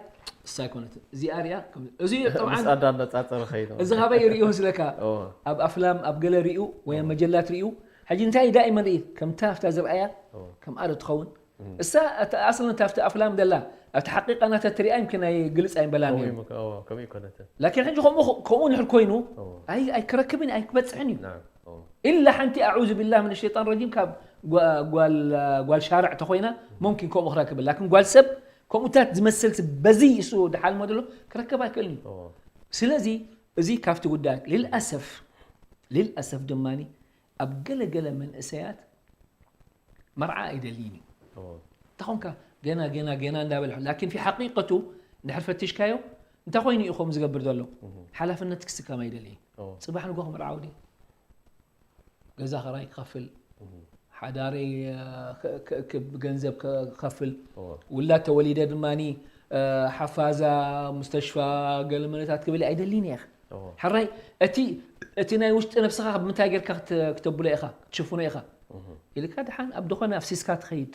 እሳ ኣይኮነትን እዚኣ ሪኣ ከም- እዚ طبعا ምስ ኣዳ እንዳጻጸረ ኸይኑ እዚ ካበይ ሪኡ ስለካ እወ ኣብ ኣፍላም ኣብ ገለ ሪኡ ወይ ኣብ መጀላት ሪኡ ሕጂ እንታይ ዳኢመን ርኢ ከምታ ኣብታ ዝርኣያ እወ ከምኣ ዶ ትኸውን እሳ ኣስለን ኣብቲ ኣፍላም ዘላ ኣብቲ ሓቂቃ ናተ ትሪኣ ይምክን ናይ ግልፅ ኣይንበላን ከምኡ እዩ ይምክ- እወ ከምኡ ይኮነትን ላኪን ሕጂ ከምኡ ከምኡ ንድሕር ኮይኑ እወ ኣይ ኣይክረክብን ኣይክበፅሕን እዩ ናም እወ ኢላ ሓንቲ ኣዑዙ ቢላህ ምን ሸይጣን ረጂም ካብ ጓ- ጓል ጓል ሻርዕ ተኮይና ሙምኪን ከምኡ ክረክብ ላኪን ጓል ሰብ ከምኡታት ዝመስል በዚ እሱ ድሓልሞ ዘሎ ክረክብ ኣይክእልን እዩ እወ ስለዚ እዚ ካብቲ ጉዳያት ልልኣሰፍ ልልኣሰፍ ድማ ኣብ ገለገለ መንእሰያት መርዓ ኣይደልይን እዩ እወ እንታይ ኮንካ ገና ገና ገና እንዳበለ ላኪን ፊ ሓቂቀቱ እንድሕር ፈቲሽካዮ እንታይ ኮይኑ እዩ ከምኡ ዝገብር ዘሎ ሓላፍነት ክስከም ኣይደልይ እወ ፅባሕ ንጎ ክምርዓው ድዩ ገዛ ኸራይ ክኸፍል ሓዳረይ እ፣ ክ- ክ- ክ- ብገንዘብ ክኸፍል እወ ውላድ ተወሊደ ድማ ሓፋዛ ሙስተሽፋ ገለ መለታት ክብል ኣይደልይን እየ እወ ሕራይ እቲ እቲ ናይ ውሽጢ ነብስኻ ካብ ምንታይ ጌርካ ክተ- ክተብሎ ኢኻ ክትሽፍኖ ኢኻ ኢልካ ድሓን ኣብ ዝኾነ ኣፍሲስካ ትኸይድ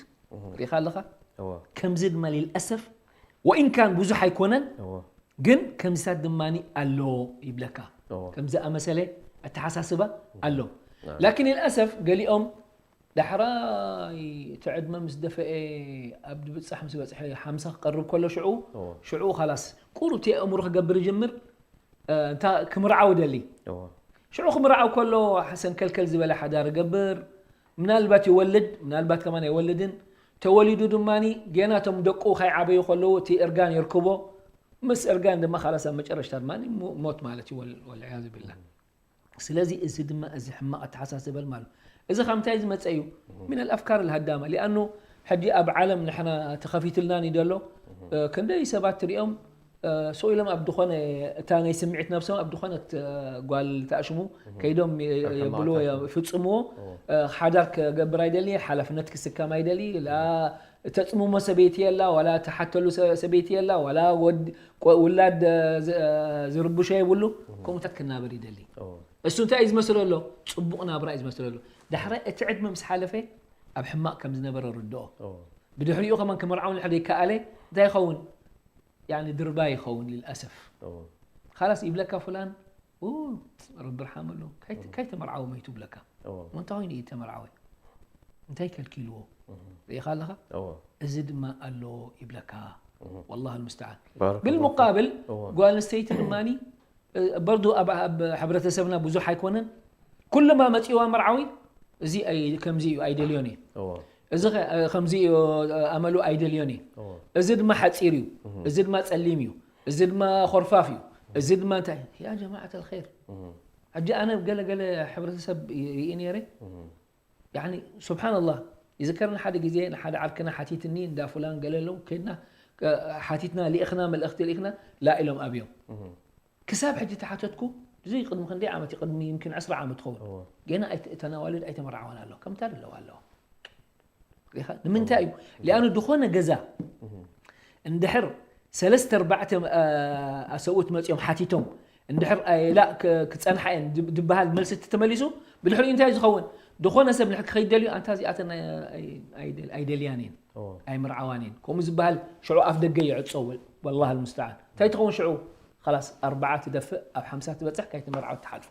ሪኻ ኣለኻ እወ ከምዚ ድማ ልልኣሰፍ ወኢን ካን ብዙሕ ኣይኮነን እወ ግን ከምዚታት ድማ ኣሎ ይብለካ እወ ከምዚ ኣመሰለ ኣተሓሳስባ ኣሎ ላኪን ልልኣሰፍ ገሊኦም ዳሕራይ እቲ ዕድመ ምስ ደፈአ ኣብ ድብፃሕ ምስ በፅሐ ሓምሳ ክቀርብ ከሎ ሽዑ እወ ሽዑ ካላስ ቁሩብ እቲ ኣእምሮ ክገብር ይጅምር እ፣ እንታ ክምርዓው ደሊ እወ ሽዑ ክምርዓው ከሎ ሰንከልከል ዝበለ ሓዳር ገብር ምናልባት ይወልድ ምናልባት ከማን ኣይወልድን ተወሊዱ ድማ ጌና እቶም ደቁ ካይዓበዩ ከለዉ እቲ እርጋን የርክቦ ምስ እርጋን ድማ ካላስ ኣብ መጨረሽታ ድማ ሞ- ሞት ማለት እዩ ወል- ወልዕያዙ ቢላ ስለዚ እዚ ድማ እዚ ሕማቕ ኣተሓሳስበል ማለት እዚ ካብ ምንታይ ዝመፀ እዩ ምን ኣልኣፍካር ልሃዳማ ሊኣኑ ሕጂ ኣብ ዓለም ንሕና ተኸፊትልና እዩ ዘሎ እ፣ ክንደይ ሰባት ትሪኦም፣ እ፣ ስቕ ኢሎም ኣብ ዝኾነ፣ እታ ናይ ስምዒት ነብሶም ኣብ ዝኾነት፣ እ፣ ጓል ተኣሽሙ ከይዶም የ-፣ ኣብ ሕማቕ የብልዎ፣ ተኣሽሙ። ይፍጽምዎ። እዎ። እ፣ ሓዳር ክገብር ኣይደሊ፣ ሓላፍነት ክስከም ኣይደሊ፣ ላ ተጽምሞ ሰበይቲ የላ፣ ዋላ ትሓተሉ ሰ-፣ ሰበይቲ የላ፣ ዋላ ወድ-፣ ቆ-፣ ውላድ፣ እ፣ ዝ-፣ እ፣ ዝርብሾ የብሉ። ከምኡታት ክናበር ይደሊ። እዎ። እሱ እንታይ እዩ ዝመስሎ ኣሎ? ጽቡቕ ናብራ እዩ ዝመስሎ ኣሎ። ዳሕራይ እቲ ዕድመ ምስ ሓለፈ ኣብ ሕማቕ ከም ዝነበረ ርድኦ። እዎ። ብድሕሪኡ ከማን ክምርዓው እንድሕር ዘይከኣለ እንታይ ይኸውን? ያኒ ድርባ ይኸውን ልልኣሰፍ። እዎ። ካላስ ይብለካ ፍላን፣ ኡ፣ ረቢ ርሓመሉ፣ ካይ-፣ ካይተመርዓወ መይቱ ይብለካ። እዎ። እሞ እንታይ ኮይኑ እዩ ተመርዓወ? እንታይ ከልኪልዎ? ርኢኻ ኣለኻ? እዎ። እዚ ድማ ኣሎ ይብለካ። ወላሂ ልሙስተዓን። ባረከላሁ ብልሙቃብል እዎ። ጓል ኣንስተይቲ ድማኒ፣ እ፣ በርዱ ኣብ፣ ኣብ ሕብረተሰብና ብዙሕ ኣይኮነን። ኩሉማ መጺዋ መርዓዊ፣ እዚ ኣይ-፣ ከምዚ እዩ ኣይደልዮን እዩ። እዎ። እዚ ኸ-፣ እ፣ ከምዚ እዩ፣ እ፣ ኣመሉ ኣይደልዮን እዩ። እዎ። እዚ ድማ ሓጺር እዩ። እዚ ድማ ጸሊም እዩ። እዚ ድማ ኾርፋፍ እዩ። እዚ ድማ እንታይ? ያ ጀማዓት ኣልኸይር። ሕጂ ኣነ ገለ ገለ ሕብረተሰብ ይ-፣ ርኢ ነይረ። ያኒ ሱብሓነላህ፣ ይዝከርኒ ሓደ ግዜ ንሓደ ዓርክና ሓቲትኒ፣ እንዳ ፉላን ገለ ኣለዉ፣ ከድና፣ እ፣ ሓቲትና፣ ልኢኽና፣ መልእኽቲ ልኢኽና፣ ላ ኢሎም ኣብዮም። ክሳብ ሕጂ ተሓተትኩ፣ እዚ ቅድሚ ክንደይ ዓመት እዩ? ቅድሚ ይምኪን ዕስራ ዓመት ይኸውን። እዎ። ገና ኣይተ-፣ እተን ኣዋልድ ኣይተመርዓዋን ኣለዋ። ከምታ ዘለዋ ኣለዋ። ርኢኻ? ንምንታይ እዩ? ሊኣኑ ዝኾነ ገዛ እንድሕር ሰለስተ ኣርባዕተ፣ እ፣ ኣሰብኡት መጺኦም ሓቲቶም፣ እንድሕር፣ እ፣ ላ ክ-፣ ክጸንሓ እየን ድ-፣ ድበሃል መልሲ ተመሊሱ፣ ብድሕሪኡ እንታይ እዩ ዝኸውን? ዝኾነ ሰብ ንድሕር ክኸይድ ደልዩ፣ ኣንታ እዚኣተን ኣይ-፣ ኣይ-፣ ኣይደል-፣ ኣይደልያን እየን፣ እዎ። ኣይምርዓዋን እየን። ከምኡ ዝበሃል ሽዑ ኣፍ ደገ ይዕጾ፣ ወል-፣ ወላሂ ልሙስተዓን። እንታይ ትኸውን ሽዑ? ኻላስ ኣርብዓ ትደፍእ፣ ኣብ ሓምሳ ትበጽሕ፣ ካይተመርዓወት ትሓልፎ።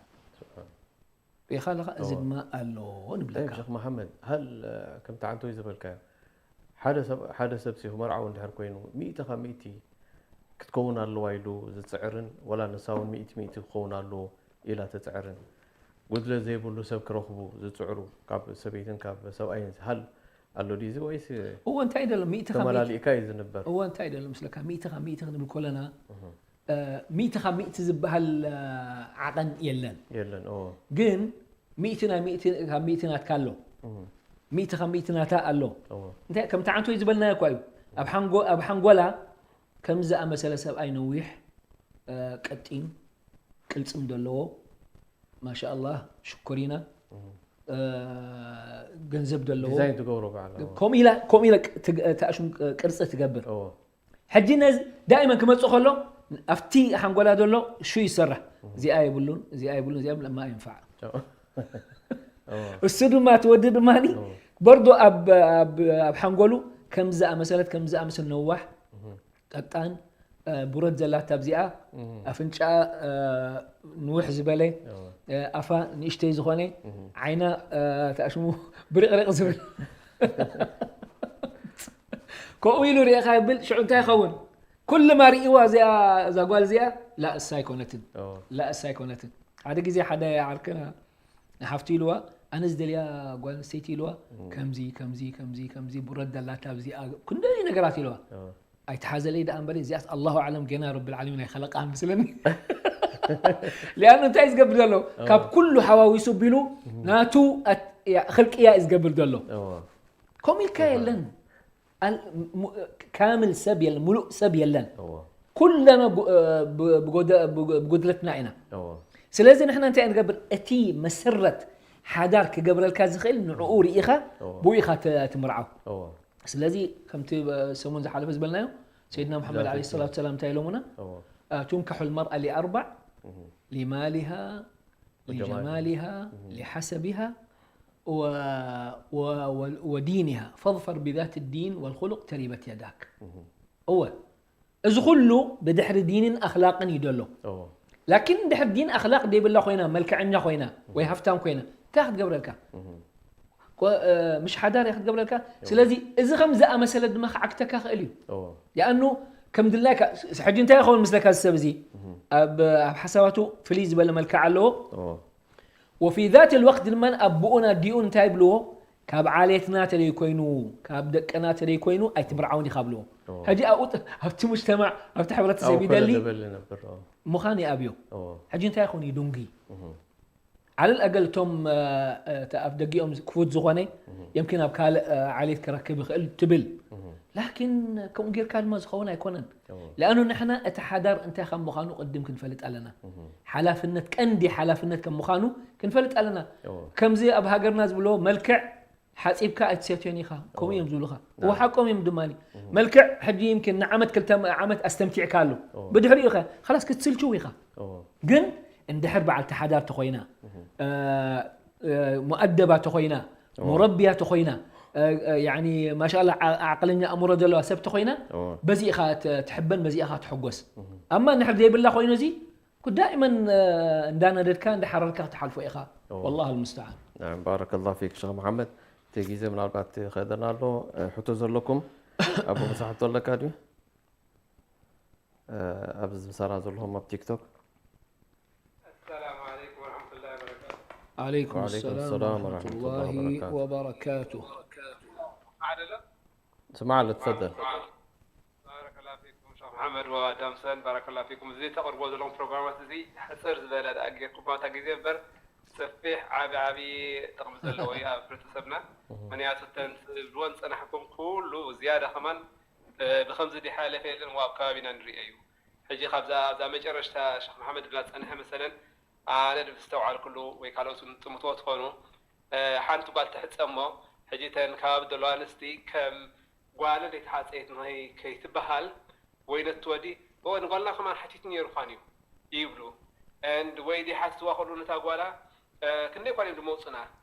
ርኢኻ ኣለኻ? እዚ እዎ። ድማ ኣሎ ንብለካ። ጠይብ ሸኽ መሓመድ፣ ሃል፣ እ፣ ከምቲ ዓንቶይ ዝበልካዮ፣ ሓደ ሰብ፣ ሓደ ሰብ ሲ ክመርዓው እንድሕር ኮይኑ፣ ሚእቲ ካብ ሚእቲ ክትከውን ኣለዋ ኢሉ ዝጽዕርን፣ ወላ ንሳ እውን ሚእቲ ሚእቲ ክኸውን ኣለዎ ኢላ ትጽዕርን፣ ጉድለት ዘይብሉ ሰብ ክረኽቡ ዝጽዕሩ፣ ካብ ሰበይትን ካብ ሰብኣይን ሃል ኣሎ ድዩ እዚ ወይስ እዎ፣ እንታይ ደሎ? ሚእቲ ካብ ሚእቲ። ተመላሊእካ እዩ ዝንበር? እዎ፣ እንታይ ደሎ ምስለካ? ሚእቲ ካብ ሚእቲ ክንብል ከለና፣ እ፣ ሚእቲ ካብ ሚእቲ ዝበሃል፣ እ፣ ዓቐን የለን። የለን። እዎ። ግን ሚእቲ ናይ ሚእቲ ካብ ሚእቲ ናትካ ኣሎ። ሚእቲ ካብ ሚእቲ ናታ ኣሎ። እዎ። እንታይ ከምቲ ዓንቶይ ዝበልናዮ እኳ እዩ። ኣብ ሓንጎ-፣ ኣብ ሓንጎላ ከም ዝኣመሰለ ሰብኣይ ነዊሕ፣ እ፣ ቀጢን፣ ቅልጽም ዘለዎ፣ ማሻኣላህ፣ ሽኮሪና፣ እ፣ ገንዘብ ዘለዎ። ዲዛይን ትገብሮ በዓል። እዎ። ከምኡ ኢላ፣ ከምኡ ኢላ ቅ-፣ ትግ-፣ ተኣሽም፣ ቅ-፣ ቅርጺ ትገብር። እዎ። ሕጂ ነዚ ዳይመን ክመጽእ ከሎ ኣብቲ ሓንጎላ ዘሎ ሹ ይሰርሕ። እዚኣ የብሉን፣ እዚኣ የብሉን፣ እዚኣ የብሉን፣ እማ ይንፋዕ። እዎ። እሱ ድማ እቲ ወዲ ድማኒ እዎ። በርዶ ኣብ፣ ኣብ፣ ኣብ ሓንጎሉ ከም ዝኣመሰለት፣ ከም ዝኣመሰል ነዋሕ፣ ቀጣን፣ እ፣ ብረት ዘላታ ኣብዚኣ፣ ኣፍንጫ፣ እ፣ ንውሕ ዝበለ፣ እዎ። እ፣ ኣፋ ንእሽተይ ዝኾነ፣ ዓይና፣ እ፣ ተኣሽሙ ብርቕርቕ ዝብል። ከምኡ ኢሉ ርኤኻ ይብል፣ ሽዑ እንታይ ይኸውን? ኩሉ ማርእዋ እዚኣ፣ እዛ ጓል እዚኣ፣ ላ እሳ ኣይኮነትን። እዎ። ላ እሳ ኣይኮነትን። ሓደ ግዜ ሓደ ዓርክና ንሓፍቱ ኢልዋ፣ ኣነ ዝደልያ ጓል ኣንስተይቲ ኢልዋ፣ ከምዚ፣ ከምዚ፣ ከምዚ፣ ከምዚ፣ ብረት ዘላታ ኣብዚኣ፣ ክንደይ ነገራት ኢልዋ። እዎ። ኣይትሓዘለይ ደኣ እምበሪ፣ እዚኣስ ኣላሁ ኣዕለም፣ ገና ረብል ዓለሚን ኣይኸለቃን ምስለኒ። ሊኣኑ እንታይ እዩ ዝገብር ዘሎ? ካብ ኩሉ ሓዋዊሱ ቢሉ ናቱ ኣት-፣ ያ-፣ ኽልቅያ እዩ ዝገብር ዘሎ። እዎ። ከምኡ ኢልካ የለን። ኣል-፣ ሙ-፣ ካምል ሰብ የለን፣ ሙሉእ ሰብ የለን። እዎ። ኩለና ጉ-፣ እ፣ ብ-፣ ብጎደ-፣ ብጉ-፣ ብጉድለትና ኢና። እዎ። ስለዚ ንሕና እንታይ ንገብር? እቲ መሰረት ሓዳር ክገብረልካ ዝኽእል ንዕኡ ርኢኻ እዎ። ብኡ ኢኻ ተ-፣ ትምርዓው። እዎ። ስለዚ ከምቲ፣ እ፣ ሰሙን ዝሓለፈ ዝበልናዮ፣ ሰይድና ሙሓመድ ዛት ዓለይሂ ዲን። ሰላቱ ሰላም እንታይ ኢሎምና? እዎ። እ፣ ቱንካሑ ልመርኣ ሊኣርባዕ፣ እህ። ሊማሊሃ፣ ወጀማሊሃ። ሊጀማሊሃ፣ ሊሓሰቢሃ፣ ወ-፣ ወ-፣ ወ-፣ ወዲኒሃ፣ ፈظፈር ብዛት ዲን ወልኹሉቅ ተሪበት የዳክ። እህ። እወ፣ እዚ ኩሉ ብድሕሪ ዲንን ኣኽላቅን እዩ ዘሎ። እዎ። ላኪን እንድሕር ዲን ኣኽላቅ ደይብላ ኮይና፣ መልክዐኛ ኮይና፣ ወይ ሃፍታም ኮይና፣ እንታይ ክትገብረልካ? እህ። ኮ-፣ እ፣ ምሽ ሓዳር እያ ክትገብረልካ። ስለዚ እዚ ከም ዝኣመሰለ ድማ ክዓግተካ ክእል እዩ። እዎ። ያኣኑ ከም ድላይካ፣ ስ-፣ ሕጂ እንታይ ይኸውን ምስለካ እዚ ሰብ እዚ? ኣብ፣ ኣብ ሓሳባቱ ፍልይ ዝበለ መልክዕ ኣለዎ። እዎ። ወፊ ዛት ልወቅት ድማ ኣቦኡን ኣዲኡን እንታይ ይብልዎ? ካብ ዓሌትና ተደይ ኮይኑ፣ ካብ ደቅና ተደይ ኮይኑ ኣይትምርዓውን ኢኻ ብልዎ። እዎ። ሕጂ ኣብኡ ጥ-፣ ኣብቲ ሙጅተማዕ፣ ኣብቲ ሕብረተሰብ ኣብኡ ኮለል ይደሊ በል ነበር። እዎ። ምዃን ይኣብዮ። እዎ። ሕጂ እንታይ ይኾን ይዱንጊ? እህ። ዓለል ኣገል እቶም፣ እ፣ እ፣ እቲ ኣፍ ደጊኦም ክፉት ዝኾነ፣ የምኪን ኣብ ካልእ፣ እ፣ ዓሌት ክረክብ ይኽእል ትብል። እህ። ላኪን ከምኡ ጌርካ ድማ ዝኸውን ኣይኮነን። ለኣኑ ንሕና እቲ ሓዳር እንታይ ከም ምዃኑ ቅድም ክንፈልጥ ኣለና። ሓላፍነት፣ ቀንዲ ሓላፍነት ከም ምዃኑ ክንፈልጥ ኣለና። ከምዚ ኣብ ሃገርና ዝብሎ፣ መልክዕ ሓጺብካ ኣይትሰትዮን ኢኻ፣ ከምኡ እዮም ዝብሉኻ። እዎ፣ ሓቆም እዮም ድማ። መልክዕ ሕጂ ይምኪን ንዓመት ክልተ ዓመት ኣስተምቲዕካ ኣሎ። ብድሕሪኡ ኸ ኸላስ ክትስልችው ኢኻ። ግን እንድሕር በዓልቲ ሓዳር ተኾይና፣ ሙኣደባ ተኾይና፣ ሙረብያ ተኾይና፣ ያኒ ማሻላ ዓቅለኛ ኣእምሮ ዘለዋ ሰብ ተኾይና፣ በዚ ኢኻ ትሕበን፣ በዚ ኢኻ ትሕጎስ። ኣማ እንድሕር ዘይብላ ኮይኑ፣ እዚ ዳእመን እንዳነደድካ እንዳሓረርካ ክትሓልፎ ኢኻ። ወላሂ ልሙስተዓን። ባረከላሁ ፊክ ሸኽ መሓመድ። እቲ ግዜ ምናልባት ከእደና ኣሎ። ሕቶ ዘለኩም? ኣቦ ሙሳ፣ ሕቶ ኣለካ ድዩ? ኣብዚ ዝምሳና ዘለኹም ኣብ ቲክቶክ። السلام عليكم ورحمة الله وبركاته. عليكم وعليكم السلام السلام ورحمة ورحمة الله الله وبركاته. وبركاته. عادلة؟ سمع له، تفضل. بارك الله فيكم شيخ محمد ودامسن، بارك الله فيكم. زي تقربوا لهم بروجرامات زي حصر زبالة أجيكم ما تجي زي بر سفيح عبي عبي تقمز اللوية برتسبنا. من ياتو تنس الوان سنحكم كله زيادة كمان. ብኸምዚ ድሓለፈ የለን ኣብ ከባቢና ንሪኦ እዩ። ሕጂ ካብዛ ኣብዛ መጨረሽታ ሸኽ መሓመድ ድላ ዝፀንሐ መሰለን ኣነ ድስተውዓልኩሉ ወይ ካልኦት እውን ጥምትዎ ትኾኑ ሓንቲ ጓል ትሕፀ እሞ ሕጂ ተን ከባቢ ዘለዋ ኣንስቲ ከም ጓለ ዘይተሓፀየት ከይትበሃል ወይ ነቲ ወዲ እወ ንጓልና ከማን ሓቲቱ ነይሩ ኳን እዩ ይብሉ። And ወይ ድሓትዋ ከሉ ነታ ጓላ ክንደይ ኳን እዮም ድመውፁና።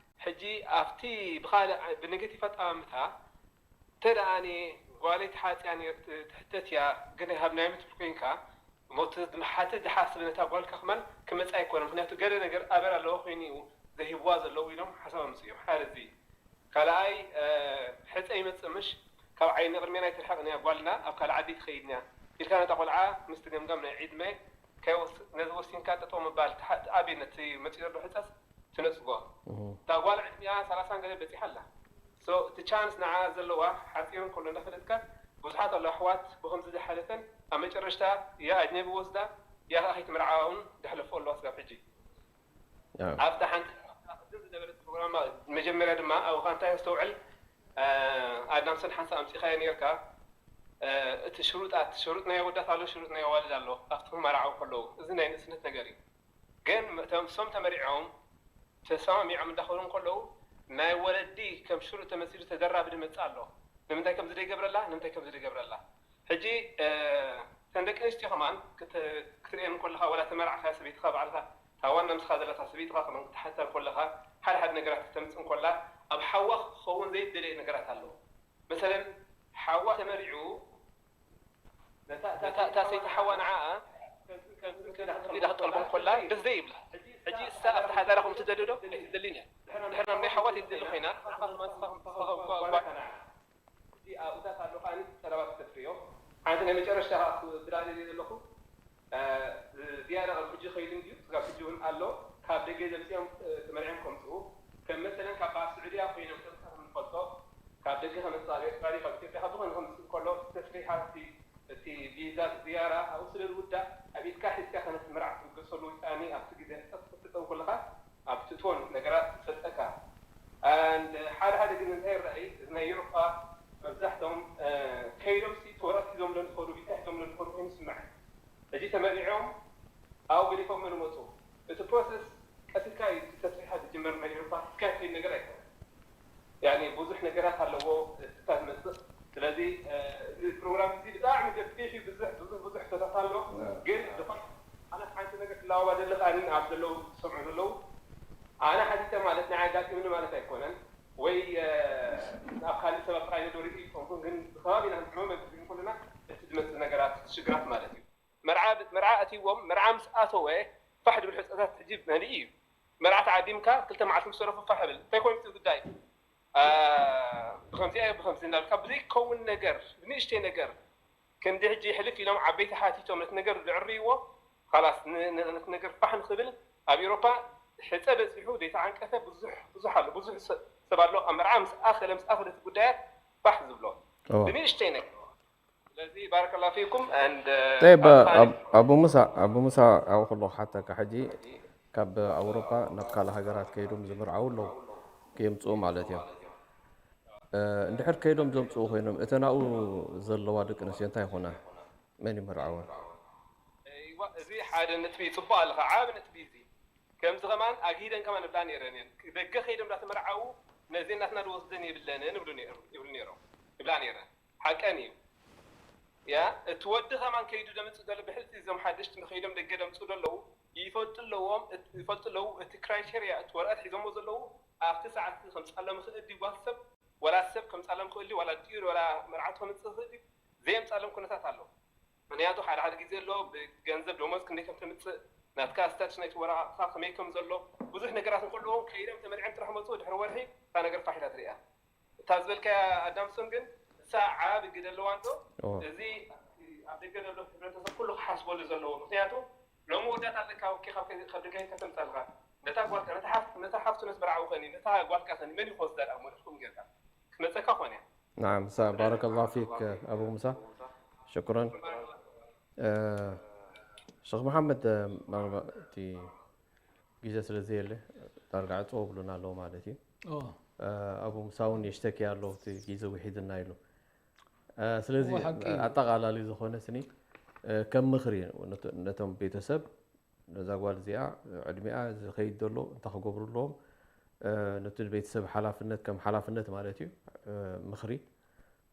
ሕጂ ኣብቲ ብካልእ ብኔጌቲቭ ኣጠማምታ እንተ ደኣ ኣነ ጓለይ ተሓጽያ ትሕተት እያ ግን ሃብናዮም ትብል ኮይንካ ሞት ዝመሓተ ዝሓስብ ነታ ጓልካ ክማን ክመጽእ ኣይኮነ ምክንያቱ ገለ ነገር ኣበር ኣለዎ ኮይኑ እዩ ዘሂብዋ ዘለዉ ኢሎም ሓሳብ ኣምጽ እዮም ሓደ እዚ ካልኣይ ሕጸ ይመጽእ ምሽ ካብ ዓይኒ ቅድሜና ኣይትርሕቕን እያ ጓልና ኣብ ካልእ ዓዲ ትኸይድን እያ ኢልካ ነታ ቆልዓ ምስ ትገምገም ናይ ዕድመ ነዚ ወሲንካ ጠጠው ምባል ኣብየ ነቲ መጽኡ ዘሎ ሕጸስ ትነጽጎ እታ ጓል ዕድሚኣ ሰላሳን ገለ በጺሓ ኣላ እቲ ቻንስ ንዓ ዘለዋ ሓጺሩ እንከሎ እንዳፈለጥካ ብዙሓት ኣለዋ ኣሕዋት ብከምዚ ዝሓለፈን ኣብ መጨረሽታ ያ ኣጅነቢ ወስዳ ያ ከዓ ከይትምርዓዋ እውን ደሕለፎ ኣለዋ ስጋብ ሕጂ ኣብታ ሓንቲ ቅድም ዝነበረት ፕሮግራም መጀመርያ ድማ ኣብኻ እንታይ ኣስተውዕል ኣዳምሰን ሓንሳብ ኣምጺኻዮ ነርካ እቲ ሽሩጣት ሽሩጥ ናይ ኣወዳት ኣሎ ሽሩጥ ናይ ኣዋልድ ኣሎ ኣብቲ ክመርዓው ከለዉ እዚ ናይ ንእስነት ነገር እዩ ግን እቶም እሶም ተመሪዖም ተሰማሚዖም እንዳኸዱ እንከለዉ ናይ ወለዲ ከም ሽሩጥ ተመሲሉ ተደራቢ ድመፅእ ኣሎ ንምንታይ ከምዚ ደይገብረላ ንምንታይ ከምዚ ደይገብረላ ሕጂ እተን ደቂ ኣንስትዮ ከማን ክትርእየን እንከለኻ ዋላ ተመርዓኻ ሰበይትኻ ባዕልኻ እታ ዋና ምስኻ ዘለታ ሰበይትኻ ከማን ክትሓታ እንከለኻ ሓደ ሓደ ነገራት ክተምፅእ እንከላ ኣብ ሓዋ ክኸውን ዘይደለየ ነገራት ኣለዎ መሰለን ሓዋ ተመሪዑ እታ ሰይቲ ሓዋ ንዓኣ ኢዳ ክትጠልቦ እንኮላ ደስ ዘይብላ ሕጂ እሳ ኣብቲ ሓዳራ ከም ትደሊ ዶ ኣይትደልን እያ ድሕር ናብ ናይ ሓዋ ዘይትደሊ ኮይና ንስኻ ከማን ንስኻ ከም ትኸኸ እኳ እኳ ሕጂ ኣብኡታት ኣሎ ከዓኒ ጠለባት ተፍርዮ ሓንቲ ናይ መጨረሽታ ከዓ ክብላ ደልየ ዘለኹ ዝያዳ ካብ ሕጂ ከይዱ እንድዩ ስጋብ ሕጂ እውን ኣሎ ካብ ደገ ዘምፅኦም ተመርዕዮም ከምፅኡ ከም መሰለን ካብ በዓል ስዑድያ ኮይኖም ከምፃ ከም ንፈልጦ ካብ ደገ ከመፅእ ኣብ ኤርትራ ካብ ኢትዮጵያ ካብ ዝኾነ ከምፅእ ከሎ ተስሪሓ እቲ እቲ ቪዛ ዝያራ ኣብኡ ስለ ዝውዳእ ኣብ ኢድካ ሒዝካ ከነቲ መርዓ ትብገሰሉ ውሳኔ ኣብቲ ግዜ ሕፀት ክትፍፀም ከለካ ኣብ ትእትዎን ነገራት ትፈልጠካ and ሓደ ሓደ ግን እንታይ ይረኣይ እዚ ናይ ዩሮፓ መብዛሕቶም ከይዶም ሲ ተወራት ሒዞም ለንትኸዱ ቪዛ ሒዞም ለንትኸዱ ኮይኑ ይስምዐ ሕጂ ተመሪዖም ኣብኡ ገዲፎም ንመፁ እቲ ፕሮሰስ ቀስ ኢልካ እዩ ተስሪሓ ዝጅመር ናይ ዩሮፓ እስካ ትኸይድ ነገር ኣይኮነ ያኒ ብዙሕ ነገራት ኣለዎ ስታ ዝመፅእ ስለዚ እዚ ፕሮግራም እዚ ብጣዕሚ ገፊሕ እዩ ብዙሕ ብዙሕ ብዙሕ ሕቶታት ኣሎ ግን ዝኾነ ኣነ ሓንቲ ነገር ክለዋባ ዘለካ ኣንን ኣብ ዘለዉ ዝሰምዑ ዘለዉ ኣነ ሓቲተ ማለት ናይ ኣጋጢምኒ ማለት ኣይኮነን ወይ ኣብ ካልእ ሰብ ኣብ ጥራይ ዘሎ ርኢ ይፀንኩን ግን ብከባቢና ንሕመመ ግን ከለና እቲ ዝመፅእ ነገራት ሽግራት ማለት እዩ መርዓ መርዓ ኣትይዎም መርዓ ምስ ኣተወ ፋሕ ድብል ሕፀታት ሕጂ መሊእ እዩ መርዓ ተዓዲምካ ክልተ መዓልቲ ምስ ተረፉ ፋሕ ብል እንታይ ኮይኑ እቲ ጉዳይ ብከምዚ ኣዮ ብከምዚ እናልካ ብዘይከውን ነገር ብንእሽተይ ነገር ክንዲ ሕጂ ሕልፍ ኢሎም ዓበይቲ ሓቲቶም ነቲ ነገር ዝዕርይዎ ካላስ ነቲ ነገር ፋሕ ንክብል ኣብ ኤሮፓ ሕፀ በፂሑ ዘይተዓንቀፈ ብዙሕ ብዙሕ ኣሎ ብዙሕ ሰብ ኣሎ ኣብ መርዓ ምስ ኣኸለ ምስ ኣኸለ እቲ ጉዳያት ፋሕ ዝብሎ ብንእሽተይ ነገር ስለዚ ባረከላ ፊኩም and طيب أب- أبو موسى أبو موسى أو خلو حتى كحجي كاب أوروبا نبقى لها قرات كيدوم زمر عولو كيمتو مالتيا እንድሕር ከይዶም ዘምፅኡ ኮይኖም እተን ኣብኡ ዘለዋ ደቂ ኣንስትዮ እንታይ ይኾና? መን ይመርዓወን? እዋ፣ እዚ ሓደ ነጥቢ እዩ። ፅቡቅ ኣለኻ፣ ዓቢ ነጥቢ እዚ። ከምዚ ከማን ኣግሂደን ከማን እብላ ነይረን እየን። ደገ ከይደን እንዳተመርዓዉ ነዚ እናትና ዝወስደን የብለንን ይብሉ ነይሩ- ይብሉ ነይሮም ይብላ ነይረን። ሓቀን እዩ። ያ እቲ ወዲ ከማን ከይዱ ደምፅእ ዘሎ ብሕልቲ እዞም ሓደሽቲ ከይዶም ደገ ደምፅኡ ዘለዉ ይፈልጡ ኣለዎም። እት- ይፈልጡ ኣለዉ። እቲ ክራይቴርያ እቲ ወረቀት ሒዞሞ ዘለዉ ኣብቲ ሰዓት ከምፃሎም ይኽእል ድዩ ጓል ሰብ ወላ ሰብ ከምፃሎም ይኽእል ድዩ ዋላ ድዩ ዋላ መርዓቱ ከምፅእ ይኽእል ድዩ ዘየምፃሎም ኩነታት ኣሎ። ምክንያቱ ሓደ ሓደ ግዜ ኣሎ ብገንዘብ ደሞዝ ክንደይ ከም ተምፅእ ናትካ ስታትስ ናይቲ ወረቃቅትካ ከመይ ከም ዘሎ ብዙሕ ነገራት እንከለዎም ከይዶም ተመርዕም ጥራሕ መፅኡ ድሕሪ ወርሒ እታ ነገር ፋሕ ኢላ ትሪኣ። እታ ዝበልካያ ኣዳምሶን ግን እሳ ዓቢ ግደ ኣለዋ እንዶ ኦ። እዚ ኣብ ደገ ዘሎ ሕብረተሰብ ኩሉ ክሓስበሉ ዘለዎ ምክንያቱ ሎሚ ወዳት ኣለካ ኦኬ ካብ ከ- ካብ ደገ ከተምፃልካ ነታ ጓልካ ነታ ሓፍ- ነታ ሓፍቱ ነስ በርዓዊ ከኒ ነታ ጓልካ ከኒ መን ይኮስዳ ዳ መድሕኩም ጌርካ ክትመፀካ ኮን እያ نعم ሳ ባረከላሁ ፊክ ኣቡ ሙሳ ሽኩረን። ሸኽ መሓመድ መርባ እቲ ግዜ ስለ ዘየለ ዳርጋ ዕፅዎ ብሉና ኣለዎ ማለት እዩ። ኣቡ ሙሳ እውን የሽተኪ ኣሎ እቲ ግዜ ውሒድና ኢሉ። ስለዚ ኣጠቓላሊ ዝኾነ ስኒ ከም ምኽሪ ነቶም ቤተሰብ ነዛ ጓል እዚኣ ዕድሚኣ ዝኸይድ ዘሎ እንታይ ክገብሩ ኣለዎም ነቲ ቤተሰብ ሓላፍነት ከም ሓላፍነት ማለት እዩ ምኽሪ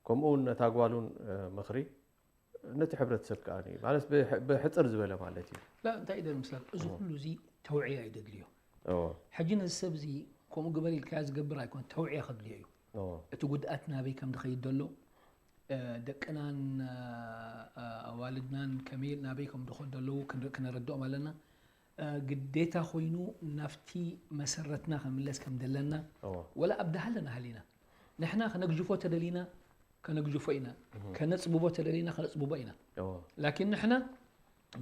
ከምኡ እውን ነታ ጓል እውን ምኽሪ ነቲ ሕብረተሰብ ከዓ ማለት ብሕፅር ዝበለ ማለት እዩ። ላ እንታይ ኢለ ምስላል እዚ ኩሉ እዚ ተውዕያ እዩ ደድልዮ። ሕጂ ነዚ ሰብ እዚ ከምኡ ግበር ኢልካዮ ዝገብር ኣይኮን ተውዕያ ከድልዮ እዩ። እቲ ጉድኣት ናበይ ከም ዝኸይድ ዘሎ ደቅናን ኣዋልድናን ከመይ ናበይ ከም ዝኸዱ ኣለዉ ክነረድኦም ኣለና። ግዴታ ኮይኑ ናብቲ መሰረትና ከምለስ ከም ዘለና ወላ ኣብ ደሃለና ሃሊና ንሕና ከነግጅፎ ተደሊና ከነግጅፎ ኢና፣ ከነፅብቦ ተደሊና ከነፅብቦ ኢና። ላኪን ንሕና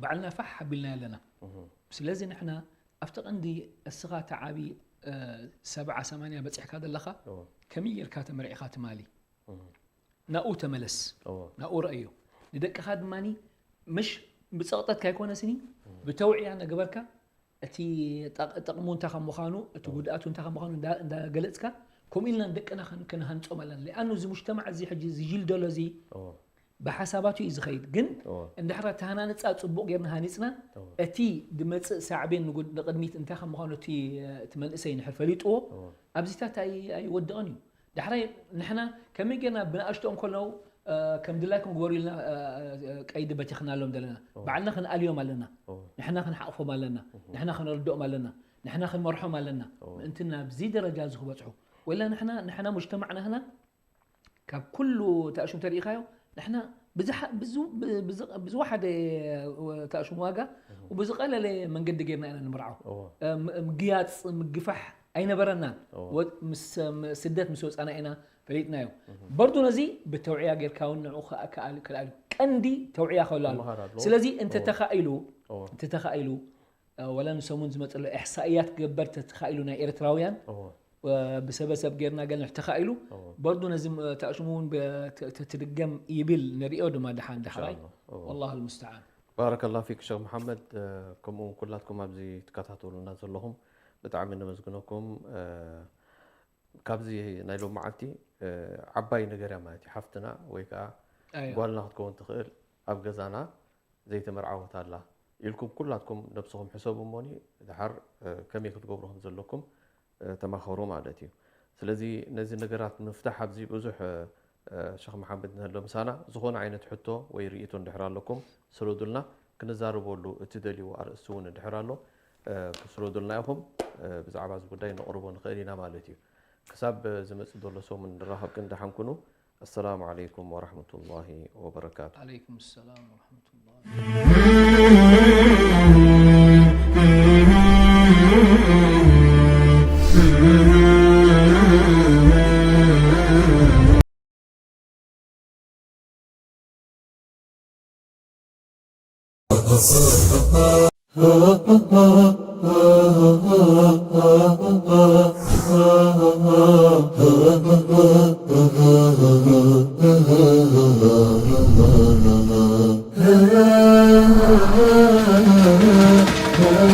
ባዕልና ፋሕ ኣቢልናዮ ኣለና። ስለዚ ንሕና ኣብቲ ቀንዲ እስኻ ተዓቢ ሰብዓ ሰማንያ በፂሕካ ዘለኻ ከመይ ጌርካ ተመርዒኻ ትማሊ ናብኡ ተመለስ፣ ናብኡ ረኣዮ። ንደቅኻ ድማ ምሽ ብፀቕጠት ካይኮነ ስኒ ብተውዕያ ነግበርካ እቲ ጠቕሙ እንታይ ከም ምዃኑ እቲ ጉድኣቱ እንታይ ከም ምዃኑ እንዳገለፅካ ከምኡ ኢልና ንደቅና ክንሃንፆም ኣለና። ሊኣኑ እዚ ሙጅተማዕ እዚ ሕጂ ዝጅል ዘሎ እዚ ብሓሳባቱ እዩ ዝኸይድ። ግን እንድሕር ተሃናንፃ ፅቡቕ ጌርና ሃኒፅና እቲ ድመፅእ ሳዕቤን ንቅድሚት እንታይ ከም ምዃኑ እቲ መንእሰይ እንድሕር ፈሊጥዎ ኣብዚታት ኣይወድቕን እዩ። ዳሕራይ ንሕና ከመይ ጌርና ብንኣሽትኦም ከለዉ ከም ድላይኩም ግበሩ ኢልና ቀይዲ በቲኽናሎም ዘለና ባዕልና ክንኣልዮም ኣለና። ንሕና ክንሓቕፎም ኣለና። ንሕና ከነርድኦም ኣለና። ንሕና ክንመርሖም ኣለና። ምእንቲ ናብዚ ደረጃ እዚ ክበፅሑ ወላ ንሕና ንሕና ሙጅተማዕና ህና ካብ ኩሉ ተኣሽሙ ተሪኢኻዮ ንሕና ብዝወሓደ ተኣሽሙ ዋጋ ብዝቐለለ መንገዲ ጌርና ኢና ንምርዓው። ምግያፅ ምግፋሕ ኣይነበረናን። ስደት ምስ ወፃና ኢና ፈሊጥናዮ። በርዱ ነዚ ብተውዕያ ጌርካ እውን ንዑ ክልኣሉ ቀንዲ ተውዕያ ከሎ ኣሎ። ስለዚ እንተተኻኢሉ እንተተኻኢሉ ወላ ንሰሙን ዝመፅሎ ኢሕሳእያት ክገበር ተተኻኢሉ ናይ ኤርትራውያን ብሰበሰብ ጌርና ገለ ተኻኢሉ በርዱ ነዚ ተኣሽሙ እውን ትድገም ይብል ንሪኦ ድማ ደሓን ዳሕራይ والله المستعان። ባረከላ ፊክ ሸክ መሓመድ። ከምኡ እውን ኩላትኩም ኣብዚ ትከታተሉና ዘለኹም ብጣዕሚ ነመስግነኩም። ካብዚ ናይ ሎም መዓልቲ ዓባይ ነገር እያ ማለት እዩ። ሓፍትና ወይ ከዓ ጓልና ክትከውን ትኽእል ኣብ ገዛና ዘይተመርዓወት ኣላ ኢልኩም ኩላትኩም ነብስኹም ሕሰቡ እሞኒ ድሓር ከመይ ክትገብሩ ከም ዘለኩም ተማኸሩ ማለት እዩ። ስለዚ ነዚ ነገራት ንምፍታሕ ኣብዚ ብዙሕ ሸኽ መሓመድ ንህሎ ምሳና ዝኾነ ዓይነት ሕቶ ወይ ርእይቶ እንድሕር ኣለኩም ስረዱልና። ክንዛረበሉ እትደልይዎ ኣርእስቲ እውን እንድሕር ኣሎ ክስረዱልና ኢኹም። ብዛዕባ እዚ ጉዳይ ነቕርቦ ንኽእል ኢና ማለት እዩ። ክሳብ ዝመፅእ ዘሎ ሰሙን ንራኸብ ግን ደሓን ኩኑ። السلام عليكم ورحمة الله وبركاته. عليكم السلام ورحمة الله.